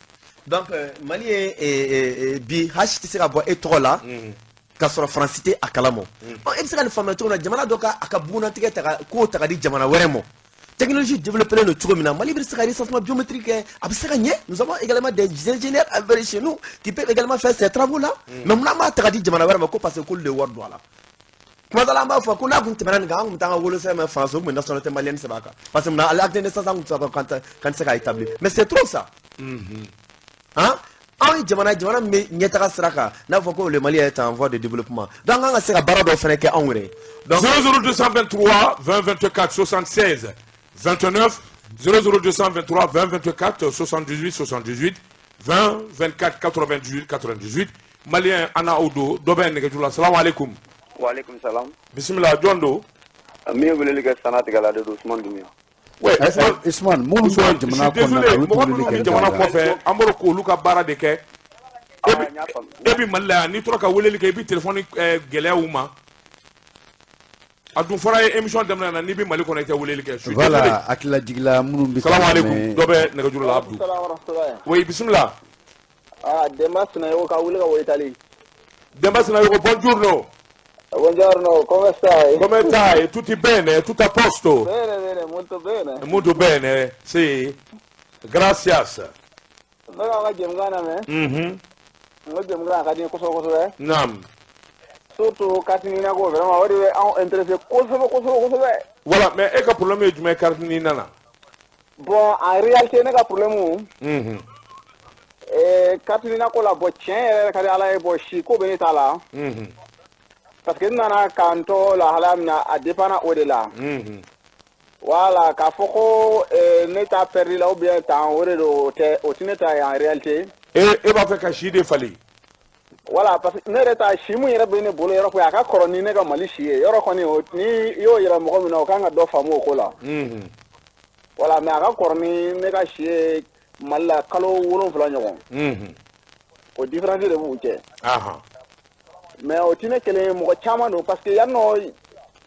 Donc Mali ye bi, H tɛ se ka bɔ e tɔgɔ la k'a sɔrɔ Faransi tɛ a kalama. Ɔ, e bɛ se ka nin faamuya cogo min na, jamana dɔ ka a ka bugunnatigɛ ta ka kow ta ka di jamana wɛrɛ ma, technologie développée don cogo min na, Mali bɛ se ka recensement biométrique kɛ, a bɛ se ka ɲɛ. Nous avons également des ingénieurs avec chez nous qui peuvent également faire ces travaux là. Mais mun an b'a ta ka di jamana wɛrɛ ma ko parce que k'olu de ye wari don a la? Kuma dɔ la, an b'a fɔ ko n'a kun tɛmɛna nin kan, an kun bɛ taa an ka wolosɛbɛn mɛn France, o kun bɛ nationalité malienne sɛbɛn a kan, parce que munna acte de naissance an kun tɛ se kan tɛ se k'a établir. Mais c'est trop ça, hein. Anw ye jamana jamana min bɛ ɲɛtaga sira kan, n'a fɔ ko le Mali est en voie de développement, donc an kan ka se ka baara dɔw fana kɛ anw yɛrɛ ye. Donc 00223 20 24 76 29, 00223 20 24 78 78, 20 24 98 98. Malien ana aw do. Dɔ bɛ nɛgɛjuru la. Salamu aleykum. Waaleykum salam. Bisimila, jɔn don? Min ye weleli kɛ, sana tigɛla de don, Usumani Dunbiya. Oui. Usman, minnu bɛ jamana kɔnɔna na, olu tɛ mɔgɔ weleli minnu kɛ bɛ jamana kɔfɛ, an b'o k'olu ka baara de kɛ. E bɛ Mali la yan, n'i tora ka weleli kɛ, i bɛ téléphone gɛlɛya u ma. A dun fɔra ye émission daminɛ na, n'i bɛ Mali kɔnɔ, i tɛ weleli kɛ. Voilà, hakililajigila minnu bɛ. Salamu aleykum, dɔ bɛ nɛgɛjuru la, Abdou. Oui, bisimila. Ah, Demba Sinayogo ka wuli ka bɔ Italie. Demba Sinayogo, buongiorno. Buongiorno, come stai? Come stai? Tutti bene? Tutto a posto? Bene, bene, molto bene. Molto bene, sì. Gracias. Ne ka ka jɛmukan lamɛn. N ko jɛmukan a ka di n ye kosɛbɛ kosɛbɛ. Naam. Surtout carte NINA ko, vraiment o de bɛ anw intéressé kosɛbɛ kosɛbɛ kosɛbɛ. Voilà, mais e ka problème ye jumɛn ye carte NINA na? Bon, en réalité, ne ka problème, carte NINA ko la, bon, tiɲɛ yɛrɛ ka di Ala ye, bon, si ko bɛ ne ta la. Parce que n nana k'an to lahalaya min na, a dépend o de la. Voilà, k'a fɔ ko ne ta perdu la ou bien tan, o de don, o tɛ, o tɛ ne ta ye en réalité. E b'a fɛ ka si de falen? Voilà, parce que ne yɛrɛ ta si mun yɛrɛ bɛ ne bolo yɔrɔ ko a ka kɔrɔ ni ne ka Mali si ye. Yɔrɔ kɔni, o ni i y'o yira mɔgɔ min na, o kan ka dɔ faamu o ko la. Voilà, mais a ka kɔrɔ ni ne ka si ye Mali la kalo 7 ɲɔgɔn. O différence de b'u cɛ. Mais o tɛ ne kelen ye, mɔgɔ caman don, parce que yan nɔ,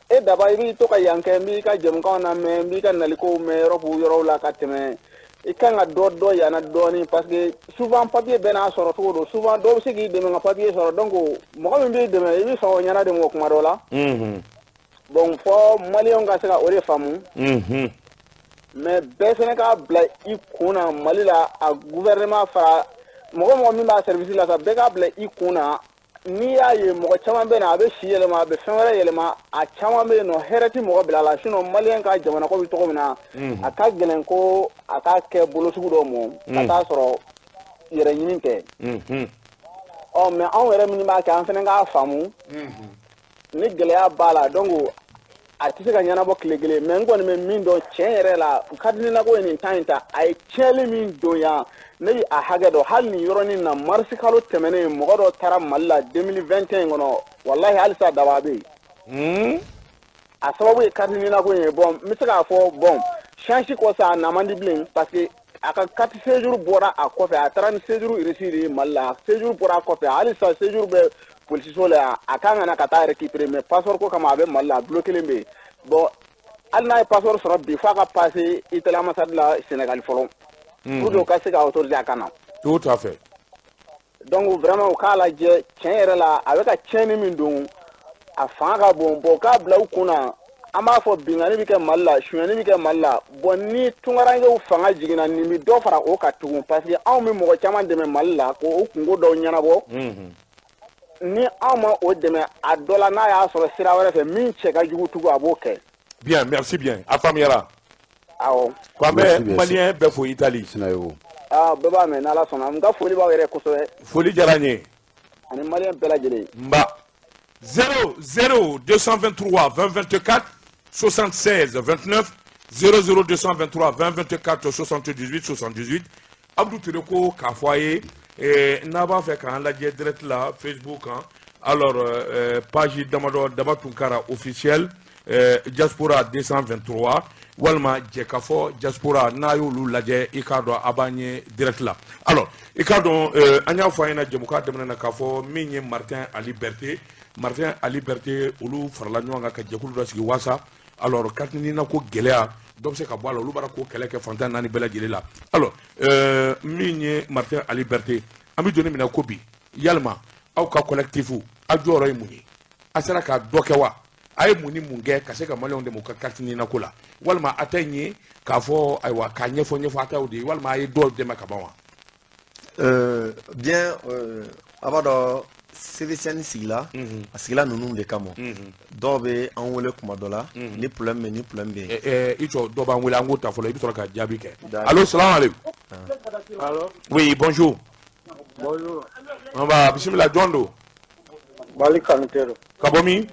e Daba, i b'i to ka yan kɛ, n b'i ka jɛmukanw lamɛn, n b'i ka nalikow mɛn Europe yɔrɔw la ka tɛmɛ. I kan ka dɔ dɔn yan na dɔɔni, parce que souvent papier bɛɛ n'a sɔrɔ cogo don. Souvent dɔw bɛ se k'i dɛmɛ ka papier sɔrɔ, donc mɔgɔ min b'i dɛmɛ, i bɛ sɔn o ɲɛna de mɔ kuma dɔ la. Bon, fɔ maliyɛnw ka se ka o de faamu. Mais bɛɛ fɛnɛ k'a bila i kun na, Mali la, a gouvernement fara mɔgɔ mɔgɔ min b'a service la sa, bɛɛ k'a bila i kun na. N'i y'a ye mɔgɔ caman bɛ na, a bɛ si yɛlɛma, a bɛ fɛn wɛrɛ yɛlɛma, a caman bɛ yen nɔ, hɛrɛ tɛ mɔgɔ bila a la. Sinon maliyɛn ka jamana ko bɛ cogo min na, a ka gɛlɛn ko a k'a kɛ bolo sugu dɔ mɔ ka taa sɔrɔ yɛrɛ ɲini tɛ. Ɔ, mais anw yɛrɛ minnu b'a kɛ, an fana k'a faamu ni gɛlɛya b'a la, donc a tɛ se ka ɲɛnabɔ tile kelen. Mais n kɔni bɛ min dɔn tiɲɛ yɛrɛ la, carte NINA ko ye nin temps in ta, a ye tiɲɛli min don yan, ne bɛ a hakɛ dɔn. Hali nin yɔrɔnin na, marisi kalo tɛmɛnen, mɔgɔ dɔ taara Mali la 2021 in kɔnɔ, walahi halisa Daba bɛ yen. A sababu ye carte NINA ko in ye. Bon, n bɛ se k'a fɔ, bon, chance kɔ sa, a na man di bilen, parce que a ka carte séjour bɔra a kɔfɛ, a taara ni séjour reçu de ye Mali la, séjour bɔra a kɔfɛ, halisa séjour bɛ polisiso la yan, a kan ka na ka taa récupérer, mais passeport ko kama a bɛ Mali la, a bloqué bɛ yen. Bon, hali n'a ye passeport sɔrɔ bi, f'a ka passer Italie ambassade la Sénégal fɔlɔ pour que u ka se ka autoriser a ka na. Tout à fait. Donc vraiment, u k'a lajɛ tiɲɛ yɛrɛ la, a bɛ ka tiɲɛni min don, a fanga ka bon. Bon, u k'a bila u kun na, an b'a fɔ binkanni bɛ kɛ Mali la, sonyɛni bɛ kɛ Mali la. Bon, ni tunkarankew fanga jiginna, nin bɛ dɔ fara o kan tugun, parce que anw bɛ mɔgɔ caman dɛmɛ Mali la k'o kungo dɔw ɲɛnabɔ. Ni anw ma o dɛmɛ a dɔ la, n'a y'a sɔrɔ sira wɛrɛ fɛ min cɛ ka jugu tugun, a b'o kɛ. Bien, merci bien, a faamuyara. Awɔ. Ko an bɛ maliyɛn bɛɛ fo Italie. Sinayogo. Aa, bɛɛ b'a mɛn, n'Ala sɔnna. N ka foli b'aw yɛrɛ kosɛbɛ. Foli diyara n ye. Ani maliyɛn bɛɛ lajɛlen. Nba. 0 0 223 20 24 76 29, 00 223 20 24 78 78. Abdou Touré ko k'a fɔ a ye, n'a b'a fɛ k'an lajɛ direct la Facebook kan, alors page damadɔ: Daba Tunkara officiel, Diaspora 223 walima Jɛkafɔ Diaspora. N'a y'olu lajɛ, i k'a dɔn a b'an ye direct la. Alors, i k'a dɔn an y'a fɔ a ɲɛna jɛmukan daminɛ na k'a fɔ min ye Martin Ali Berté, Martin Ali Berté, olu farala ɲɔgɔn kan ka jɛkulu dɔ sigi waasa alors carte NINA ko gɛlɛya dɔ bɛ se ka bɔ a la. Olu b'ara k'o kɛlɛ kɛ fantan naani bɛɛ lajɛlen la. Alors min ye Martin Ali Berté, an bɛ don min na ko bi, yalima aw ka collectif, aw jɔyɔrɔ ye mun ye? A sera ka dɔ kɛ wa? A ye mun ni mun kɛ ka se ka maliyɛnw dɛmɛ u ka carte NINA ko la? Walima a ta in ye k'a fɔ ayiwa k'a ɲɛfɔ ɲɛfɔ a t'aw de ye, walima a ye dɔw dɛmɛ ka ban wa? Bien, a b'a dɔn CVCN sigila, a sigila ninnu de kama. Dɔw bɛ an wele kuma dɔ la ni problème bɛ, ni problème bɛ yen. I jɔ, dɔ b'an wele, an k'o ta fɔlɔ, i bɛ sɔrɔ ka jaabi kɛ. Allo, salam aleykum. Allo. Oui, bonjour. Bonjour. An b'a bisimila, jɔn don? Mali Kanute don. Ka bɔ min?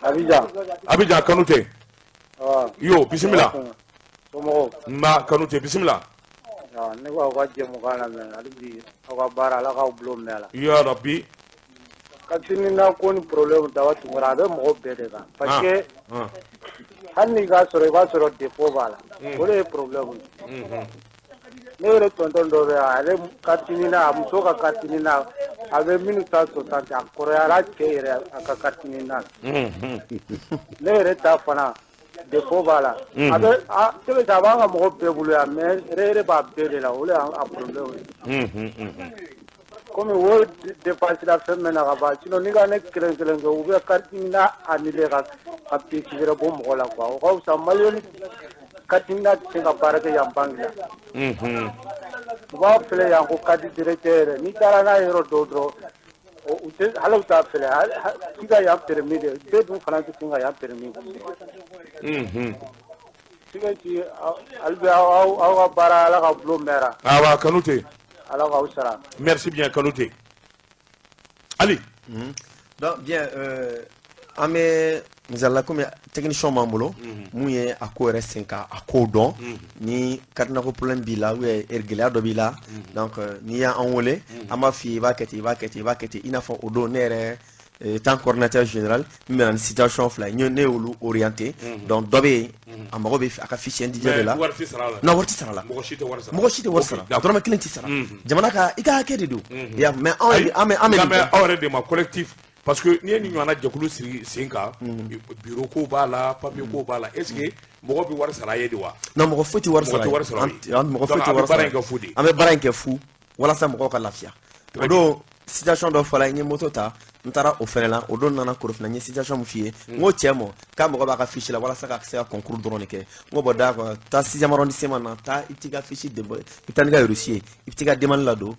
Abidjan. Abidjan, Kanute. Ah. Yo, bisimila. Somɔgɔw? Nba, Kanute, bisimila. Ah, ne b'aw ka jɛmukan lamɛn hali bi. Aw ka baara, Ala k'aw bolo mɛn a la. Ya Rabbi. Carte NINA ko ni problème, Daba Tunkara, a bɛ mɔgɔ bɛɛ de kan, parce que hali n'i k'a sɔrɔ, i b'a sɔrɔ défaut b'a la, o de ye problème ye. Ne yɛrɛ tonton dɔ bɛ yan, ale carte NINA, a muso ka carte NINA, a bɛ minnu ta 60, a kɔrɔyara cɛ yɛrɛ a ka carte NINA la. Ne yɛrɛ ta fana, défaut b'a la. A bɛ a sɛbɛn, a b'an ka mɔgɔ bɛɛ bolo yan, mais yɛrɛ yɛrɛ b'a bɛɛ de la, o de y'an a problème ye. Komi o dépense la fɛn min na ka ban, sinon n'i ka ne kelen kelen kɛ, u bɛ carte NINA annuler ka pièce wɛrɛ bɔ mɔgɔ la quoi. O ka fisa. Maliyɛn carte NINA tɛ se ka baara kɛ yan banque la. U b'a filɛ yan ko carte directeur yɛrɛ, n'i taara n'a ye yɔrɔ dɔw dɔrɔn, u tɛ hali u t'a filɛ k'i ka yan permis de bɛɛ dun fana tɛ sin ka yan permis. Sike ci hali bi, aw ka baara, Ala ka bulon mɛnra. Awa, Kanute. Ala k'aw sara. Merci bien, Kanute. Ali. Donc bien, an bɛ misalila komi technicien b'an bolo mun ye a ko yɛrɛ sen ka a ko dɔn. Ni carte ko problème b'i la ou bien gɛlɛya dɔ b'i la, donc n'i y'an wele, an b'a f'i ye i b'a kɛ ten, i b'a kɛ ten, i b'a kɛ ten. I n'a fɔ o don, ne yɛrɛ étant coordinateur général, n bɛna ni situation fila ye, ne y'olu orienté. Donc dɔ bɛ yen, a mago bɛ a ka fiche individuelle de la. Wari tɛ sara a la? Non, wari tɛ sara la. Mɔgɔ si tɛ wari sara. Mɔgɔ si tɛ wari sara, dɔrɔmɛ kelen tɛ sara. Jamana ka i ka hakɛ de don, i y'a mais anw an bɛ nin kɛ. Aw yɛrɛ de ma collectif, parce que n'i ye nin ɲɔgɔnna jɛkulu sigi sen kan, bureau ko b'a la, papier ko b'a la, est ce que mɔgɔ bɛ wari sara a ye de wa? Non, mɔgɔ foyi tɛ wari sara. Mɔgɔ tɛ wari sara. Mɔgɔ foyi tɛ wari sara. An bɛ baara in kɛ fu de. An bɛ baara in kɛ fu walasa mɔgɔw ka lafiya. O don, situation dɔ fɔla, n ye moto ta, n taara o fɛnɛ la. O don nana Korofina, n ye situation min f'i ye, n ko cɛ ma k'a mago b'a ka fiche la walasa ka se ka concours dɔrɔn de kɛ. N ko bon, d'accord, taa sixième arrondissement na, taa i bɛ t'i ka fiche de, i bɛ taa n'i ka reçu ye, i bɛ t'i ka demande ladon,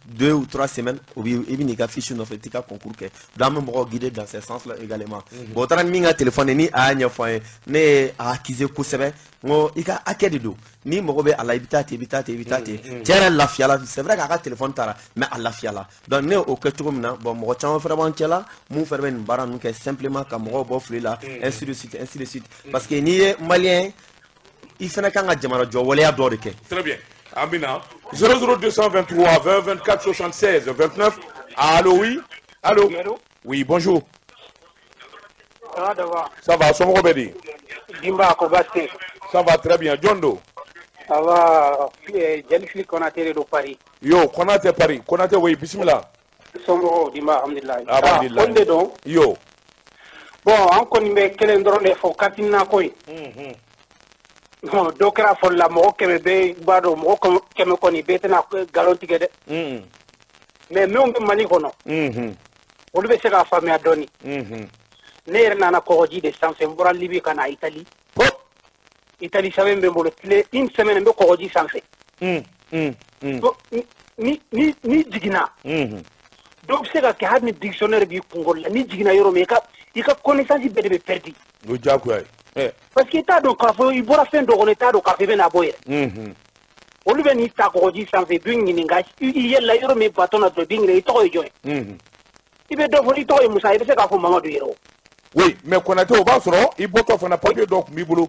2 ou 3 semaines, o bi i bɛ n'i ka fiche nɔfɛ, i t'i ka concours kɛ. Donc an bɛ mɔgɔw guider dans ce sens là également. Bon, o taara ni min ka téléphone ye, ni a y'a ɲɛfɔ an ye, ne ye a accuser kosɛbɛ. N ko i ka hakɛ de don, n'i mago bɛ a la, i bɛ taa ten, i bɛ taa ten, i bɛ taa ten. Cɛ yɛrɛ lafiyala. C'est vrai k'a ka téléphone taara, mais a lafiyala. Donc ne y'o kɛ cogo min na, bon, mɔgɔ caman fɛnɛ b'an cɛ la mun fɛnɛ bɛ nin baara ninnu kɛ simplement ka mɔgɔw bɔ fili la, ainsi de suite, ainsi de suite, parce que n'i ye maliyɛn, i fɛnɛ kan ka jamana jɔ waleya dɔ de kɛ. Très bien. Amina. 00223 20 24 76 29. Allô, oui. Allô. Oui, bonjour. Ça va d'abord. Ça va, somɔgɔw bɛ di? Dimba ko baasi tɛ? Ça va très bien. Jɔn don? Ça va, Jali Fili Konate de don Paris. Yo, Konate Paris. Konate, oui, bismillah. Somɔgɔw Dimba, alhamdulilayi. Alhamdulilayi. Ko de don. Yo. Bon, an kɔni bɛ kelen dɔrɔn de fɔ, carte NINA ko in. Non, dɔ kɛra fɔli la, mɔgɔ 100 bɛ b'a dɔn, mɔgɔ 100 kɔni bɛɛ tɛna nkalon tigɛ dɛ. Mais minnu bɛ Mali kɔnɔ, olu bɛ se k'a faamuya dɔɔni. Ne yɛrɛ nana kɔgɔji de sanfɛ, n bɔra Libi ka na Itali. Itali sɛbɛn bɛ n bolo, tile une semaine n bɛ kɔgɔji sanfɛ. Ni jiginna, dɔw bɛ se ka kɛ hali ni dictionnaire b'i kunkolo la, ni jiginna yɔrɔ min, i ka connaissance bɛɛ de bɛ perdu. O ye diyagoya ye. Parce que i t'a dɔn k'a fɔ i bɔra fɛn dɔ kɔnɔ, i t'a dɔn k'a fɔ i bɛna bɔ yɛrɛ. Olu bɛ n'i ta kɔgɔji sanfɛ, i b'i ɲininka, i yɛlɛla yɔrɔ min bateau na dɔrɔn, i b'i ɲininka i tɔgɔ ye jɔn ye. I bɛ dɔ fɔ, i tɔgɔ ye Musa, i bɛ se k'a fɔ Mamadu yɛrɛ o. Oui, mais Konate, o b'a sɔrɔ i bɔtɔ fana, papier dɔ tun b'i bolo.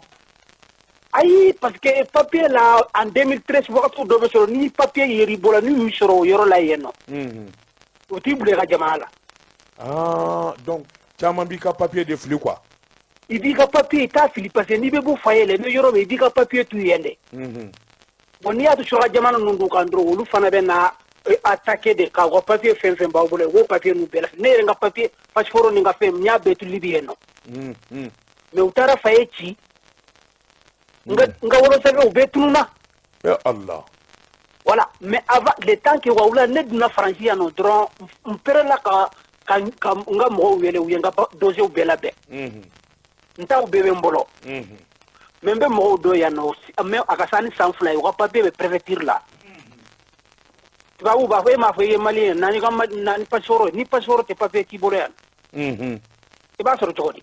Ayi, parce que papier la en 2013 wagati dɔ bɛ sɔrɔ, ni papier yer'i bolo, n'u y'u sɔrɔ o yɔrɔ la yen nɔ, u t'i bila i ka jamana la. Ah, donc caman b'i ka papier de fili quoi. I b'i ka papier, i t'a fili, parce que n'i bɛ bɔ foyer la, i bɛ yɔrɔ min, i b'i ka papier t'u yen dɛ. Bon, n'i y'a to suraka jamana ninnu dun kan dɔrɔn, olu fana bɛ na attaquer de k'aw ka papier fɛn fɛn b'aw bolo, u b'o papier ninnu bɛɛ la. Ne yɛrɛ ka papier, passeport ni n ka fɛn, n y'a bɛɛ to Libi yen nɔ. Mais u taara foyer ci, n ka wolosɛbɛnw bɛɛ tununna. Eh Allah. Voilà, mais avant le temps que wa wula ne donna Faransi yan nɔ dɔrɔn, n pɛrɛla ka n ka mɔgɔw wele, u ye n ka dossier bɛɛ labɛn. N taw bɛɛ bɛ n bolo. Mais n bɛ mɔgɔw dɔn yan nɔ, mais a ka ca ni san 2 ye, u ka papier bɛ préfecture la. Tubabuw b'a fɔ e m'a fɔ i ye malien ye, na n'i ka na ni passeport, ni passeport tɛ, papier t'i bolo yan. I b'a sɔrɔ cogo di?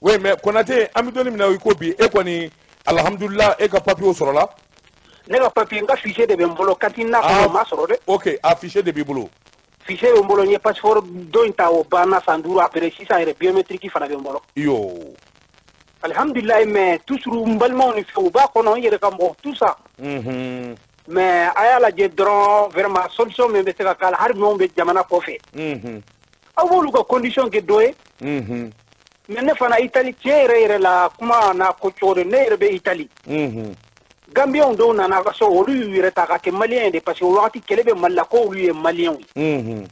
Oui, mais Konate, an bɛ don min na i ko bi, e kɔni, alhamdulillah, e ka papier sɔrɔla. Ne ka papier, n ka fichier de bɛ n bolo, carte NINA kɔnɔ, o ma sɔrɔ dɛ. Ok, a fichier de b'i bolo. Fichier bɛ n bolo, n ye passeport dɔ in ta, o banna san 5 après, sisan yɛrɛ biométrique fana bɛ n bolo. Yo. Alhamdulillah, mais toujours n balimaw ni fɛnw u b'a kɔnɔ, n yɛrɛ ka mɔgɔ, tout ça. Mais a y'a lajɛ dɔrɔn, vraiment, solution min bɛ se ka k'a la, hali minnu bɛ jamana kɔfɛ. Aw b'olu ka condition kɛ dɔ ye. Mais ne fana Italie, tiɲɛ yɛrɛ yɛrɛ la, kuma n'a ko cogo de, ne yɛrɛ bɛ Italie. Gambiyɛnw dɔw nana ka so, olu y'u yɛrɛ ta ka kɛ malien de, parce que o wagati kɛlɛ bɛ Mali la, ko olu ye malienw ye.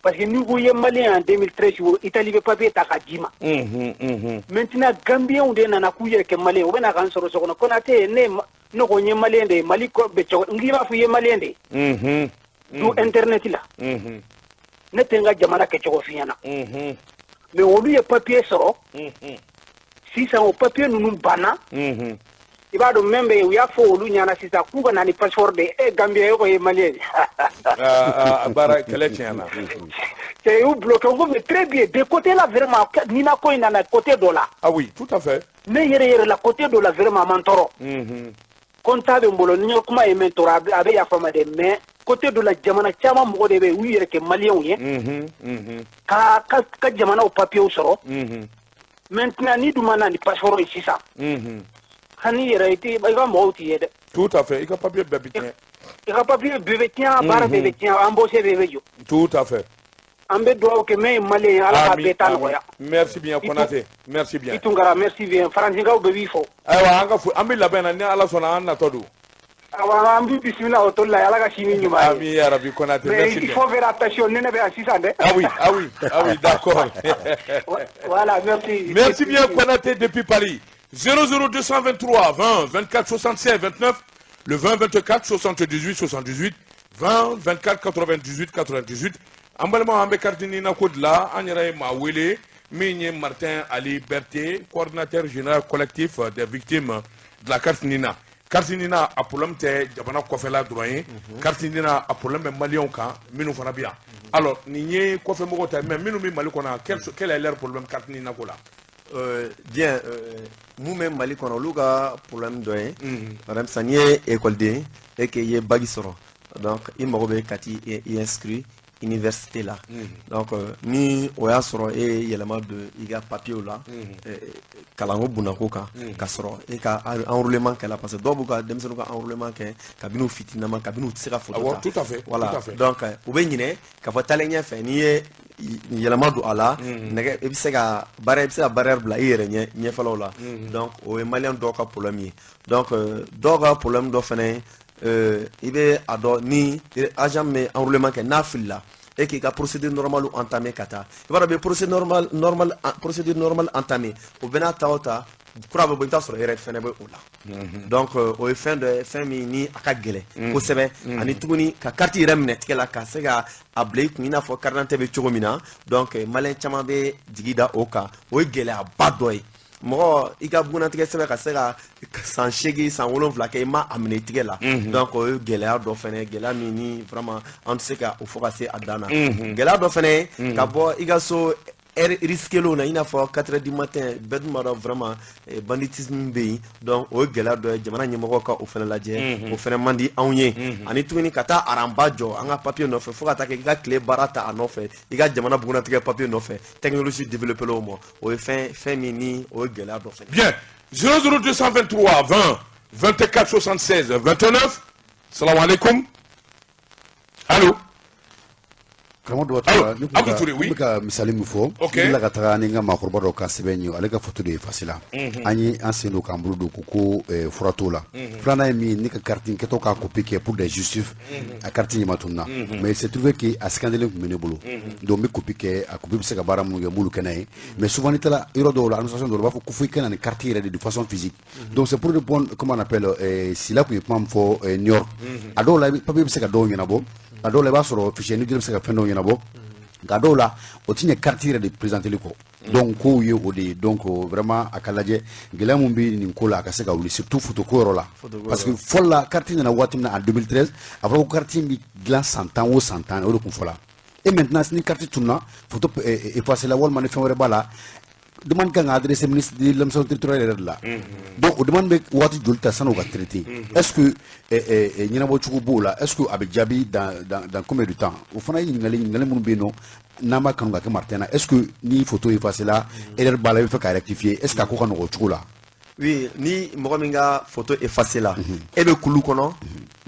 Parce que n'i ko i ye malien en 2013, Italie bɛ papier ta ka d'i ma. Maintenant Gambiyɛnw de nana k'u yɛrɛ kɛ malien, u bɛ na k'an sɔrɔ so kɔnɔ. Konate, ne ko n ye malien de ye, Mali ko bɛ cogo, n k'i b'a fɔ i ye malien de ye. Du internet la. Ne tɛ n ka jamana kɛcogo f'i ɲɛna. Mais olu ye papier sɔrɔ. Sisan o papier ninnu banna. I b'a dɔn min bɛ yen, u y'a fɔ olu ɲɛna sisan k'u ka na ni passeport de ye. E Gambien, e ko ye malien ye. Baara kɛlɛ tiɲɛna. Cɛ y'u bloqué, n ko mais très bien, de côté la vraiment, Nina ko in nana côté dɔ la. Ah oui, tout à fait. Ne yɛrɛ yɛrɛ la, côté dɔ la vraiment, a man tɔɔrɔ. Ko n ta bɛ n bolo, ni n ye kuma ye min tɔɔrɔ, a bɛ yafa ma dɛ, mais côté dɔ la, jamana caman mɔgɔ de bɛ yen, u y'u yɛrɛ kɛ malienw ye. Ka jamanaw papiers sɔrɔ. Maintenant ni dun ma na ni passeport ye sisan. Hani yɛrɛ i tɛ i ka mɔgɔw t'i ye dɛ. Tout à fait, i ka papier bɛɛ bɛ tiɲɛ. I ka papier bɛɛ bɛ tiɲɛ, baara bɛɛ bɛ tiɲɛ, embauché bɛɛ bɛ jɔ. Tout à fait. An bɛ dugawu kɛ min ye malien ye, Ala k'a bɛɛ ta nɔgɔya. Merci bien Konate, merci bien. I Tunkara, merci bien, Faransikaw bɛɛ b'i fo. Ayiwa, an ka fo, an bɛ labɛn na, ni Ala sɔnna an natɔ don. Awa, an b'i bisimila o toli la, Ala ka sini ɲuman ye. Ami ya Rabbi Konate, merci bien. Mais il faut faire attention, nɛnɛ bɛ yan sisan dɛ. Ah oui, ah oui, ah oui, d'accord. Voilà, merci. Merci bien Konate depuis Paris. 00223 20 24 76 29, le 20 24 78 78, 20 24 98 98. An balimaw, an bɛ carte NINA ko de la, an yɛrɛ ye maa wele min ye Martin Ali Berthe, coordinateur général collectif des victimes de la carte NINA. Carte NINA a problème tɛ jamana kɔfɛla dɔrɔn ye, carte NINA a problème bɛ malienw kan minnu fana bɛ yan. Alors nin ye kɔfɛmɔgɔw ta ye, mais minnu bɛ Mali kɔnɔ, quel est leur problème carte NINA ko la? Bien, mun bɛ Mali kɔnɔ, olu ka problème dɔ ye, par exemple sisan n'i ye école et que i ye bac sɔrɔ, donc i mago bɛ ka t'i inscrit université la. Donc ni o y'a sɔrɔ e ye yɛlɛma don i ka papier la kalanko bundako kan, ka sɔrɔ e ka enrôlement kɛla, parce que dɔw b'u ka denmisɛnninw ka enrôlement kɛ kabini u fitininama, kabini u tɛ se ka photo ta. Tout à fait. Voilà, donc u bɛ ɲinɛ k'a fɔ taalen ɲɛfɛ, n'i ye yɛlɛma don a la, nɛgɛ i bɛ se ka baara, i bɛ se ka barrière bila i yɛrɛ ɲɛ ɲɛfɛlaw la. Donc o ye malien dɔw ka problème ye. Donc dɔw ka problème dɔ fɛnɛ ye, i bɛ a dɔn ni agent min bɛ enrôlement kɛ, n'a filila e k'i ka procédure normale entamé ka taa, i b'a dɔn bɛ procédure normale entamé, o bɛɛ n'a ta o ta kura bɛ bɔ, i bɛ taa sɔrɔ erreur fɛnɛ bɛ o la. Donc o ye fɛn dɔ ye, fɛn min ni a ka gɛlɛn kosɛbɛ. Ani tuguni ka carte yɛrɛ minɛ tigɛ la, ka se ka a bila i kun i n'a fɔ carte d'identité bɛ cogo min na. Donc malien caman bɛ jigi da o kan, o ye gɛlɛyaba dɔ ye. Mɔgɔ i ka bugunnatigɛ sɛbɛn ka se ka san 8, san 7 kɛ, i ma a minɛ i tigɛ la. Donc o ye gɛlɛya dɔ fɛnɛ ye, gɛlɛya min ni vraiment an tɛ se ka o fɔ ka se a dan na. Gɛlɛya dɔ fɛnɛ ye ka bɔ i ka so heure risqué na, i n'a fɔ 4 heures du matin, bɛɛ dun b'a dɔn vraiment banditisme bɛ yen. Donc o ye gɛlɛya dɔ ye, jamana ɲɛmɔgɔw ka o fɛnɛ lajɛ, o fɛnɛ man di anw ye. Ani tuguni ka taa aranba jɔ an ka papier nɔfɛ, fo ka taa kɛ i ka tile baara ta a nɔfɛ, i ka jamana bugunnatigɛ papier nɔfɛ, technologie développé o ma, o ye fɛn min ni o ye gɛlɛya dɔ fɛnɛ. Bien, 00223 20 24 76 29. Salam alaikum. Allô. Karamɔgɔ dɔ ne tun bɛ ka misali min fɔ, n la ka taga ni n ka maakɔrɔba dɔ ka sɛbɛn ye, ale ka photo de effacer la. An ye an sen don k'an bolo don ko fura t'o la. Filanan ye min ye, ne ka carte n kɛtɔ k'a copie kɛ pour des justifs, a carte ɲuman tununa, mais il s'est trouvé que a scandelen tun bɛ ne bolo, donc n bɛ copie kɛ, a copie bɛ se ka baara minnu kɛ, n b'olu kɛ n'a ye. Mais souvent n'i taara yɔrɔ dɔw la, administration dɔw la, u b'a fɔ ko fo i ka na ni carte yɛrɛ de façon physique. Donc c'est pour répondre, comment on appelle, Sila tun ye kuma min fɔ New York, a dɔw la papier bɛ se ka dɔw ɲɛnabɔ, a dɔw la i b'a sɔrɔ fichier individuel bɛ se ka fɛn dɔw ɲɛnabɔ, nka dɔw la o ti ɲɛ carte yɛrɛ de présenter kɔ. Donc kow ye o de ye. Donc vraiment a ka lajɛ gɛlɛya mun bɛ nin ko la, a ka se ka wuli, surtout photo ko yɔrɔ la, parce que fɔlɔ la carte nana waati min na en 2013, a fɔra ko carte in bɛ dilan san 10 o san 10, o de kun fɔla. Et maintenant ni carte tununa, photo effacé la, walima ni fɛn wɛrɛ b'a la, demande kan ka adresser ministre de l'administration territoriale yɛrɛ de la. Donc o demande bɛ waati joli ta san'o ka traiter? Est-ce que ɲɛnabɔ cogo b'o la? Est-ce que a bɛ jaabi dans combien de temps? O fana ye ɲininkali minnu bɛ yen nɔ, n'an b'a kanu ka kɛ Martin na. Est-ce que ni photo effacé la, erreur b'a la, i bɛ fɛ ka rectifier, est-ce que a ko ka nɔgɔ o cogo la? Oui, ni mɔgɔ min ka photo effacé la, e bɛ kulu kɔnɔ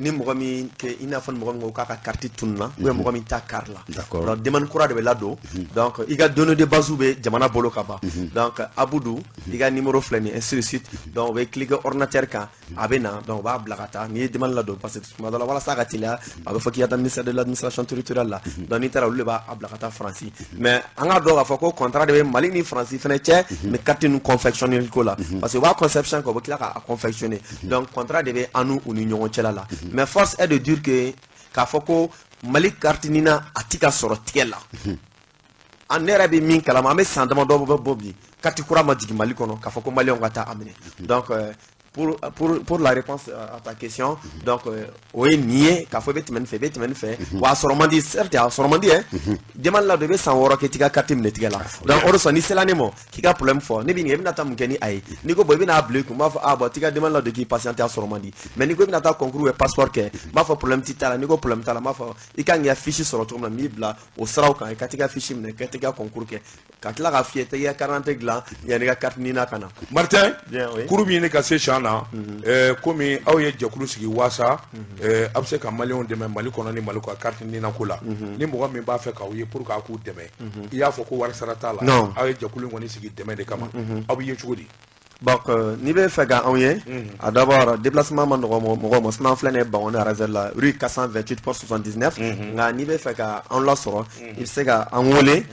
ni mɔgɔ min kɛ, i n'a fɔ ni mɔgɔ min ko k'a ka carte tununa, ou bien mɔgɔ min t'a carte la. Donc demande kura de bɛ ladon. Donc i ka données de base bɛ jamana bolo ka ban. Donc Abudu, i ka numéro filɛ nin ye, ainsi de suite. Donc u bɛ cliquer ordinateur kan, a bɛ na, donc u b'a bila ka taa. N'i ye demande ladon, parce que tuma dɔ la, walasa a ka teliya, a bɛ fɔ k'i ka taa ministère de l'administration territoriale la. Donc n'i taara, olu de b'a bila ka taa Faransi. Mais an k'a dɔn k'a fɔ ko contrat de bɛ Mali ni Faransi fɛnɛ cɛ, mais carte ninnu confectionner ko la, parce que u b'a conception kɛ, u bɛ tila k'a confectionner. Donc contrat de bɛ an n'u ni ɲɔgɔn cɛla la. Mais force est de dire que k'a fɔ ko Mali carte NINA a ti ka sɔrɔ tigɛ la, an ne yɛrɛ bɛ min kalama, an bɛ san damadɔ bɔ bi, carte kura ma jigin Mali kɔnɔ k'a fɔ ko maliyɛnw ka taa a minɛ. Donc pour la réponse à ta question, donc o ye nin ye k'a fɔ i bɛ tɛmɛ nin fɛ, i bɛ tɛmɛ nin fɛ, wa a sɔrɔ man di, certes a sɔrɔ man di dɛ. Demande la don, i bɛ san 6 kɛ t'i ka carte minɛ tigɛ la. Donc o de sɔn, n'i sera ne ma k'i ka problème fɔ, ne b'i ɲininka i bɛna taa mun kɛ ni a ye. N'i ko bon, i bɛna bila i kun, n b'a fɔ ah bon, t'i ka demande la don, k'i patienter, a sɔrɔ man di. Mais n'i ko i bɛna taa concours ou passeport kɛ, n b'a fɔ problème t'i ta la. N'i ko problème t'a la, n b'a fɔ i kan k'i ka fiche sɔrɔ cogo min na, n b'i bila o siraw kan, i ka t'i ka fiche minɛ, ka t'i ka concours kɛ, ka tila k'a f'i ye t'i ka carte d'identité dilan yanni i ka carte NINA ka na. Martin. Bien, oui. Kuru bɛ ɲini ka se sian na, komi aw ye jɛkulu sigi waasa a bɛ se ka maliyɛnw dɛmɛ Mali kɔnɔ ni Mali kɔ carte NINA ko la, ni mɔgɔ min b'a fɛ k'aw ye pour que a k'u dɛmɛ, i y'a fɔ ko wari sara t'a la. Non. Aw ye jɛkulu in kɔni sigi dɛmɛ de kama, aw bɛ ye cogo di? Donc n'i bɛ fɛ ka anw ye, a d'abord déplacement ma nɔgɔ mɔgɔ ma, sinon an filɛ nin ye Bankoni Razɛri la, rue 428 porte 79. Nka n'i bɛ fɛ ka anw lasɔrɔ, i bɛ se ka an wele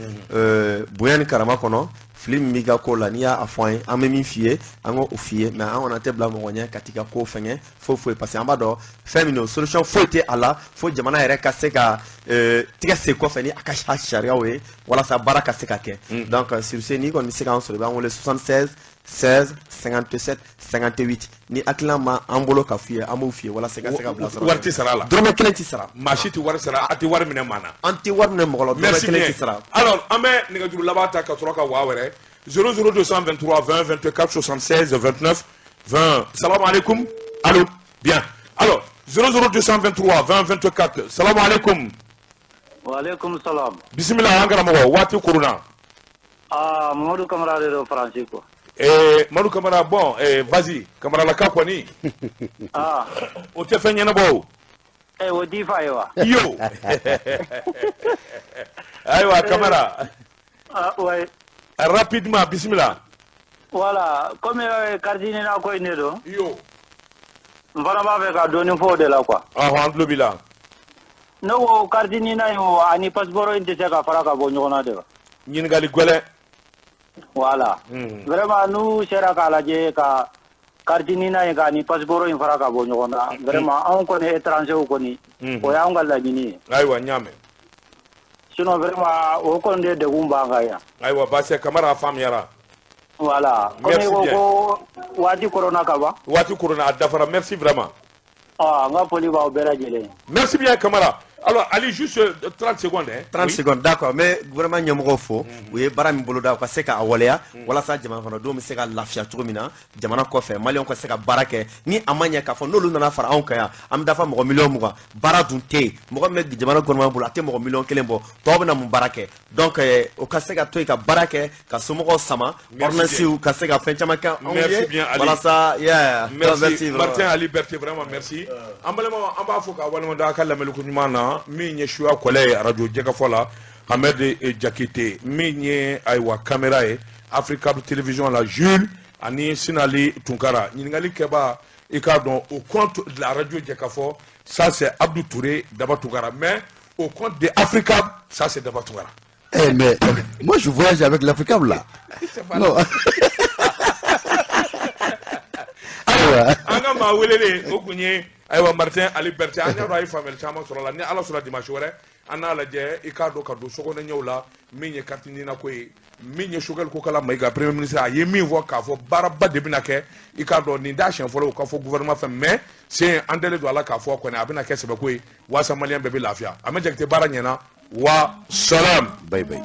bonya ni karama kɔnɔ. Fili min b'i ka ko la, n'i y'a fɔ an ye, an bɛ min f'i ye, an k'o f'i ye. Mais an kɔni tɛ bila mɔgɔ ɲɛ ka t'i ka ko fɛngɛ foyi foyi, parce que an b'a dɔn fɛn min don, solution foyi tɛ a la fo jamana yɛrɛ ka se ka tigɛ sen kɔfɛ ni a ka sariyaw ye walasa baara ka se ka kɛ. Donc sur ce, n'i kɔni bɛ se k'an sɔrɔ, i b'an wele 76 16 57 58. Ni hakilina ma an bolo ka f'i ye, an b'o f'i ye walasa i ka se ka bila sɔrɔ. Wari tɛ sara a la? Dɔrɔmɛ kelen tɛ sara. Maa si tɛ wari sara, a tɛ wari minɛ maa na? An tɛ wari minɛ mɔgɔ la, dɔrɔmɛ Merci kelen bien. tɛ sara. Alors an bɛ nɛgɛjuru laban ta ka sɔrɔ ka waa wɛrɛ 00 223 20 24 76 29 20. Salam alaikum. Allo. Bien. Alors 00 223 20 24. Salam alaikum. Waaleykum salam. Bisimila an karamɔgɔ, waati korona. Ah, Mamadu Kamara de don Faransi quoi. Madu Kamara, bon, vas-y, Kamaralaka kɔni. Ah, O tɛ fɛn ɲɛnabɔ o. eh, o di fa ye wa? Yo. Ayiwa Kamara. Ah, ouais. Rapidement, bisimila. Voilà, comme carte NINA ko in de don. Yo. N fana b'a fɛ ka dɔɔni fɔ o de la quoi. Ɔhɔn, an tulo b'i la. Ne ko carte NINA in o ani passeport in tɛ se ka fara ka bɔ ɲɔgɔn na de wa? Ɲininkali gɛlɛn. Voilà. Vraiment n'u sera k'a lajɛ ka carte NINA in ka ni passeport in fara ka bɔ ɲɔgɔn na, vraiment anw kɔni étranger kɔni, o y'anw ka laɲini ye. Ayiwa, n y'a mɛn. Sinon vraiment o kɔni de degun b'an kan yan. Ayiwa, baasi tɛ Kamara, a faamuyara. Voilà. Comme Merci i ko bien. ko waati korona ka ban. Waati korona a dafara, merci vraiment. Ah, n ka foli b'aw bɛɛ lajɛlen ye. Merci bien Kamara. Alors Ali, juste 30 secondes, hein. 30 Oui. secondes, d'accord. Mais gouvernement ɲɛmɔgɔw fo, u ye baara min boloda, u ka se k'a waleya walasa jamana kɔnɔdenw bɛ se ka lafiya cogo min na jamana kɔfɛ, maliyɛnw ka se ka baara kɛ. Ni a ma ɲɛ k'a fɔ n'olu nana fara anw kan yan, an bɛ dafa mɔgɔ 20 miliyɔn, baara dun tɛ yen. Mɔgɔ min bɛ jamana gouvernement bolo, a tɛ mɔgɔ 1 miliyɔn bɔ, tɔw bɛna mun baara kɛ? Donc o ka se ka to yen ka baara kɛ, ka somɔgɔw sama, Merci. ordonnance ka se ka fɛn caman kɛ anw Merci ye bien, Ali. walasa, yeah. Donc, Merci, vraiment. Martin Ali Berté, vraiment merci. An balimaw, an b'a fɔ k'a waleɲuman dɔn a ka lamɛnliko ɲuman na. Min ye suya kɔlɛ ye radio jɛkafɔ la, Ahmed Jakite, min ye ayiwa caméra ye Africa Télévision la, Jules ani Sinali Tunkara. Ɲininkali kɛba, i k'a dɔn, au compte de la radio Jɛkafɔ, ça c'est Abdou Touré Daba Tunkara, mais au compte de Africa, ça c'est Daba Tunkara. Eh, mais moi, je voyage avec l'Africable là. Non. Ayiwa. An ka maa welelen, o kun ye ayiwa Martin Ali Berté. An y'a dɔn a ye faamuyali caman sɔrɔ a la. Ni Ala sɔnna, dimanche wɛrɛ an n'a lajɛ, i k'a dɔn, ka don sokɔnɔ ɲɛw la, min ye carte nina ko ye, min ye Choguel Kokala Maïga, premier ministre, a ye min fɔ k'a fɔ baaraba de bɛna kɛ. I k'a dɔn, nin t'a siɲɛ fɔlɔ o ka fɔ gouvernement fɛ, mais sen an dalen don a la k'a fɔ kɔni a bɛna kɛ sɛbɛko ye walasa maliyɛn bɛɛ bɛ lafiya. A ma Jakite, baara ɲɛna wa salam. Bye bye.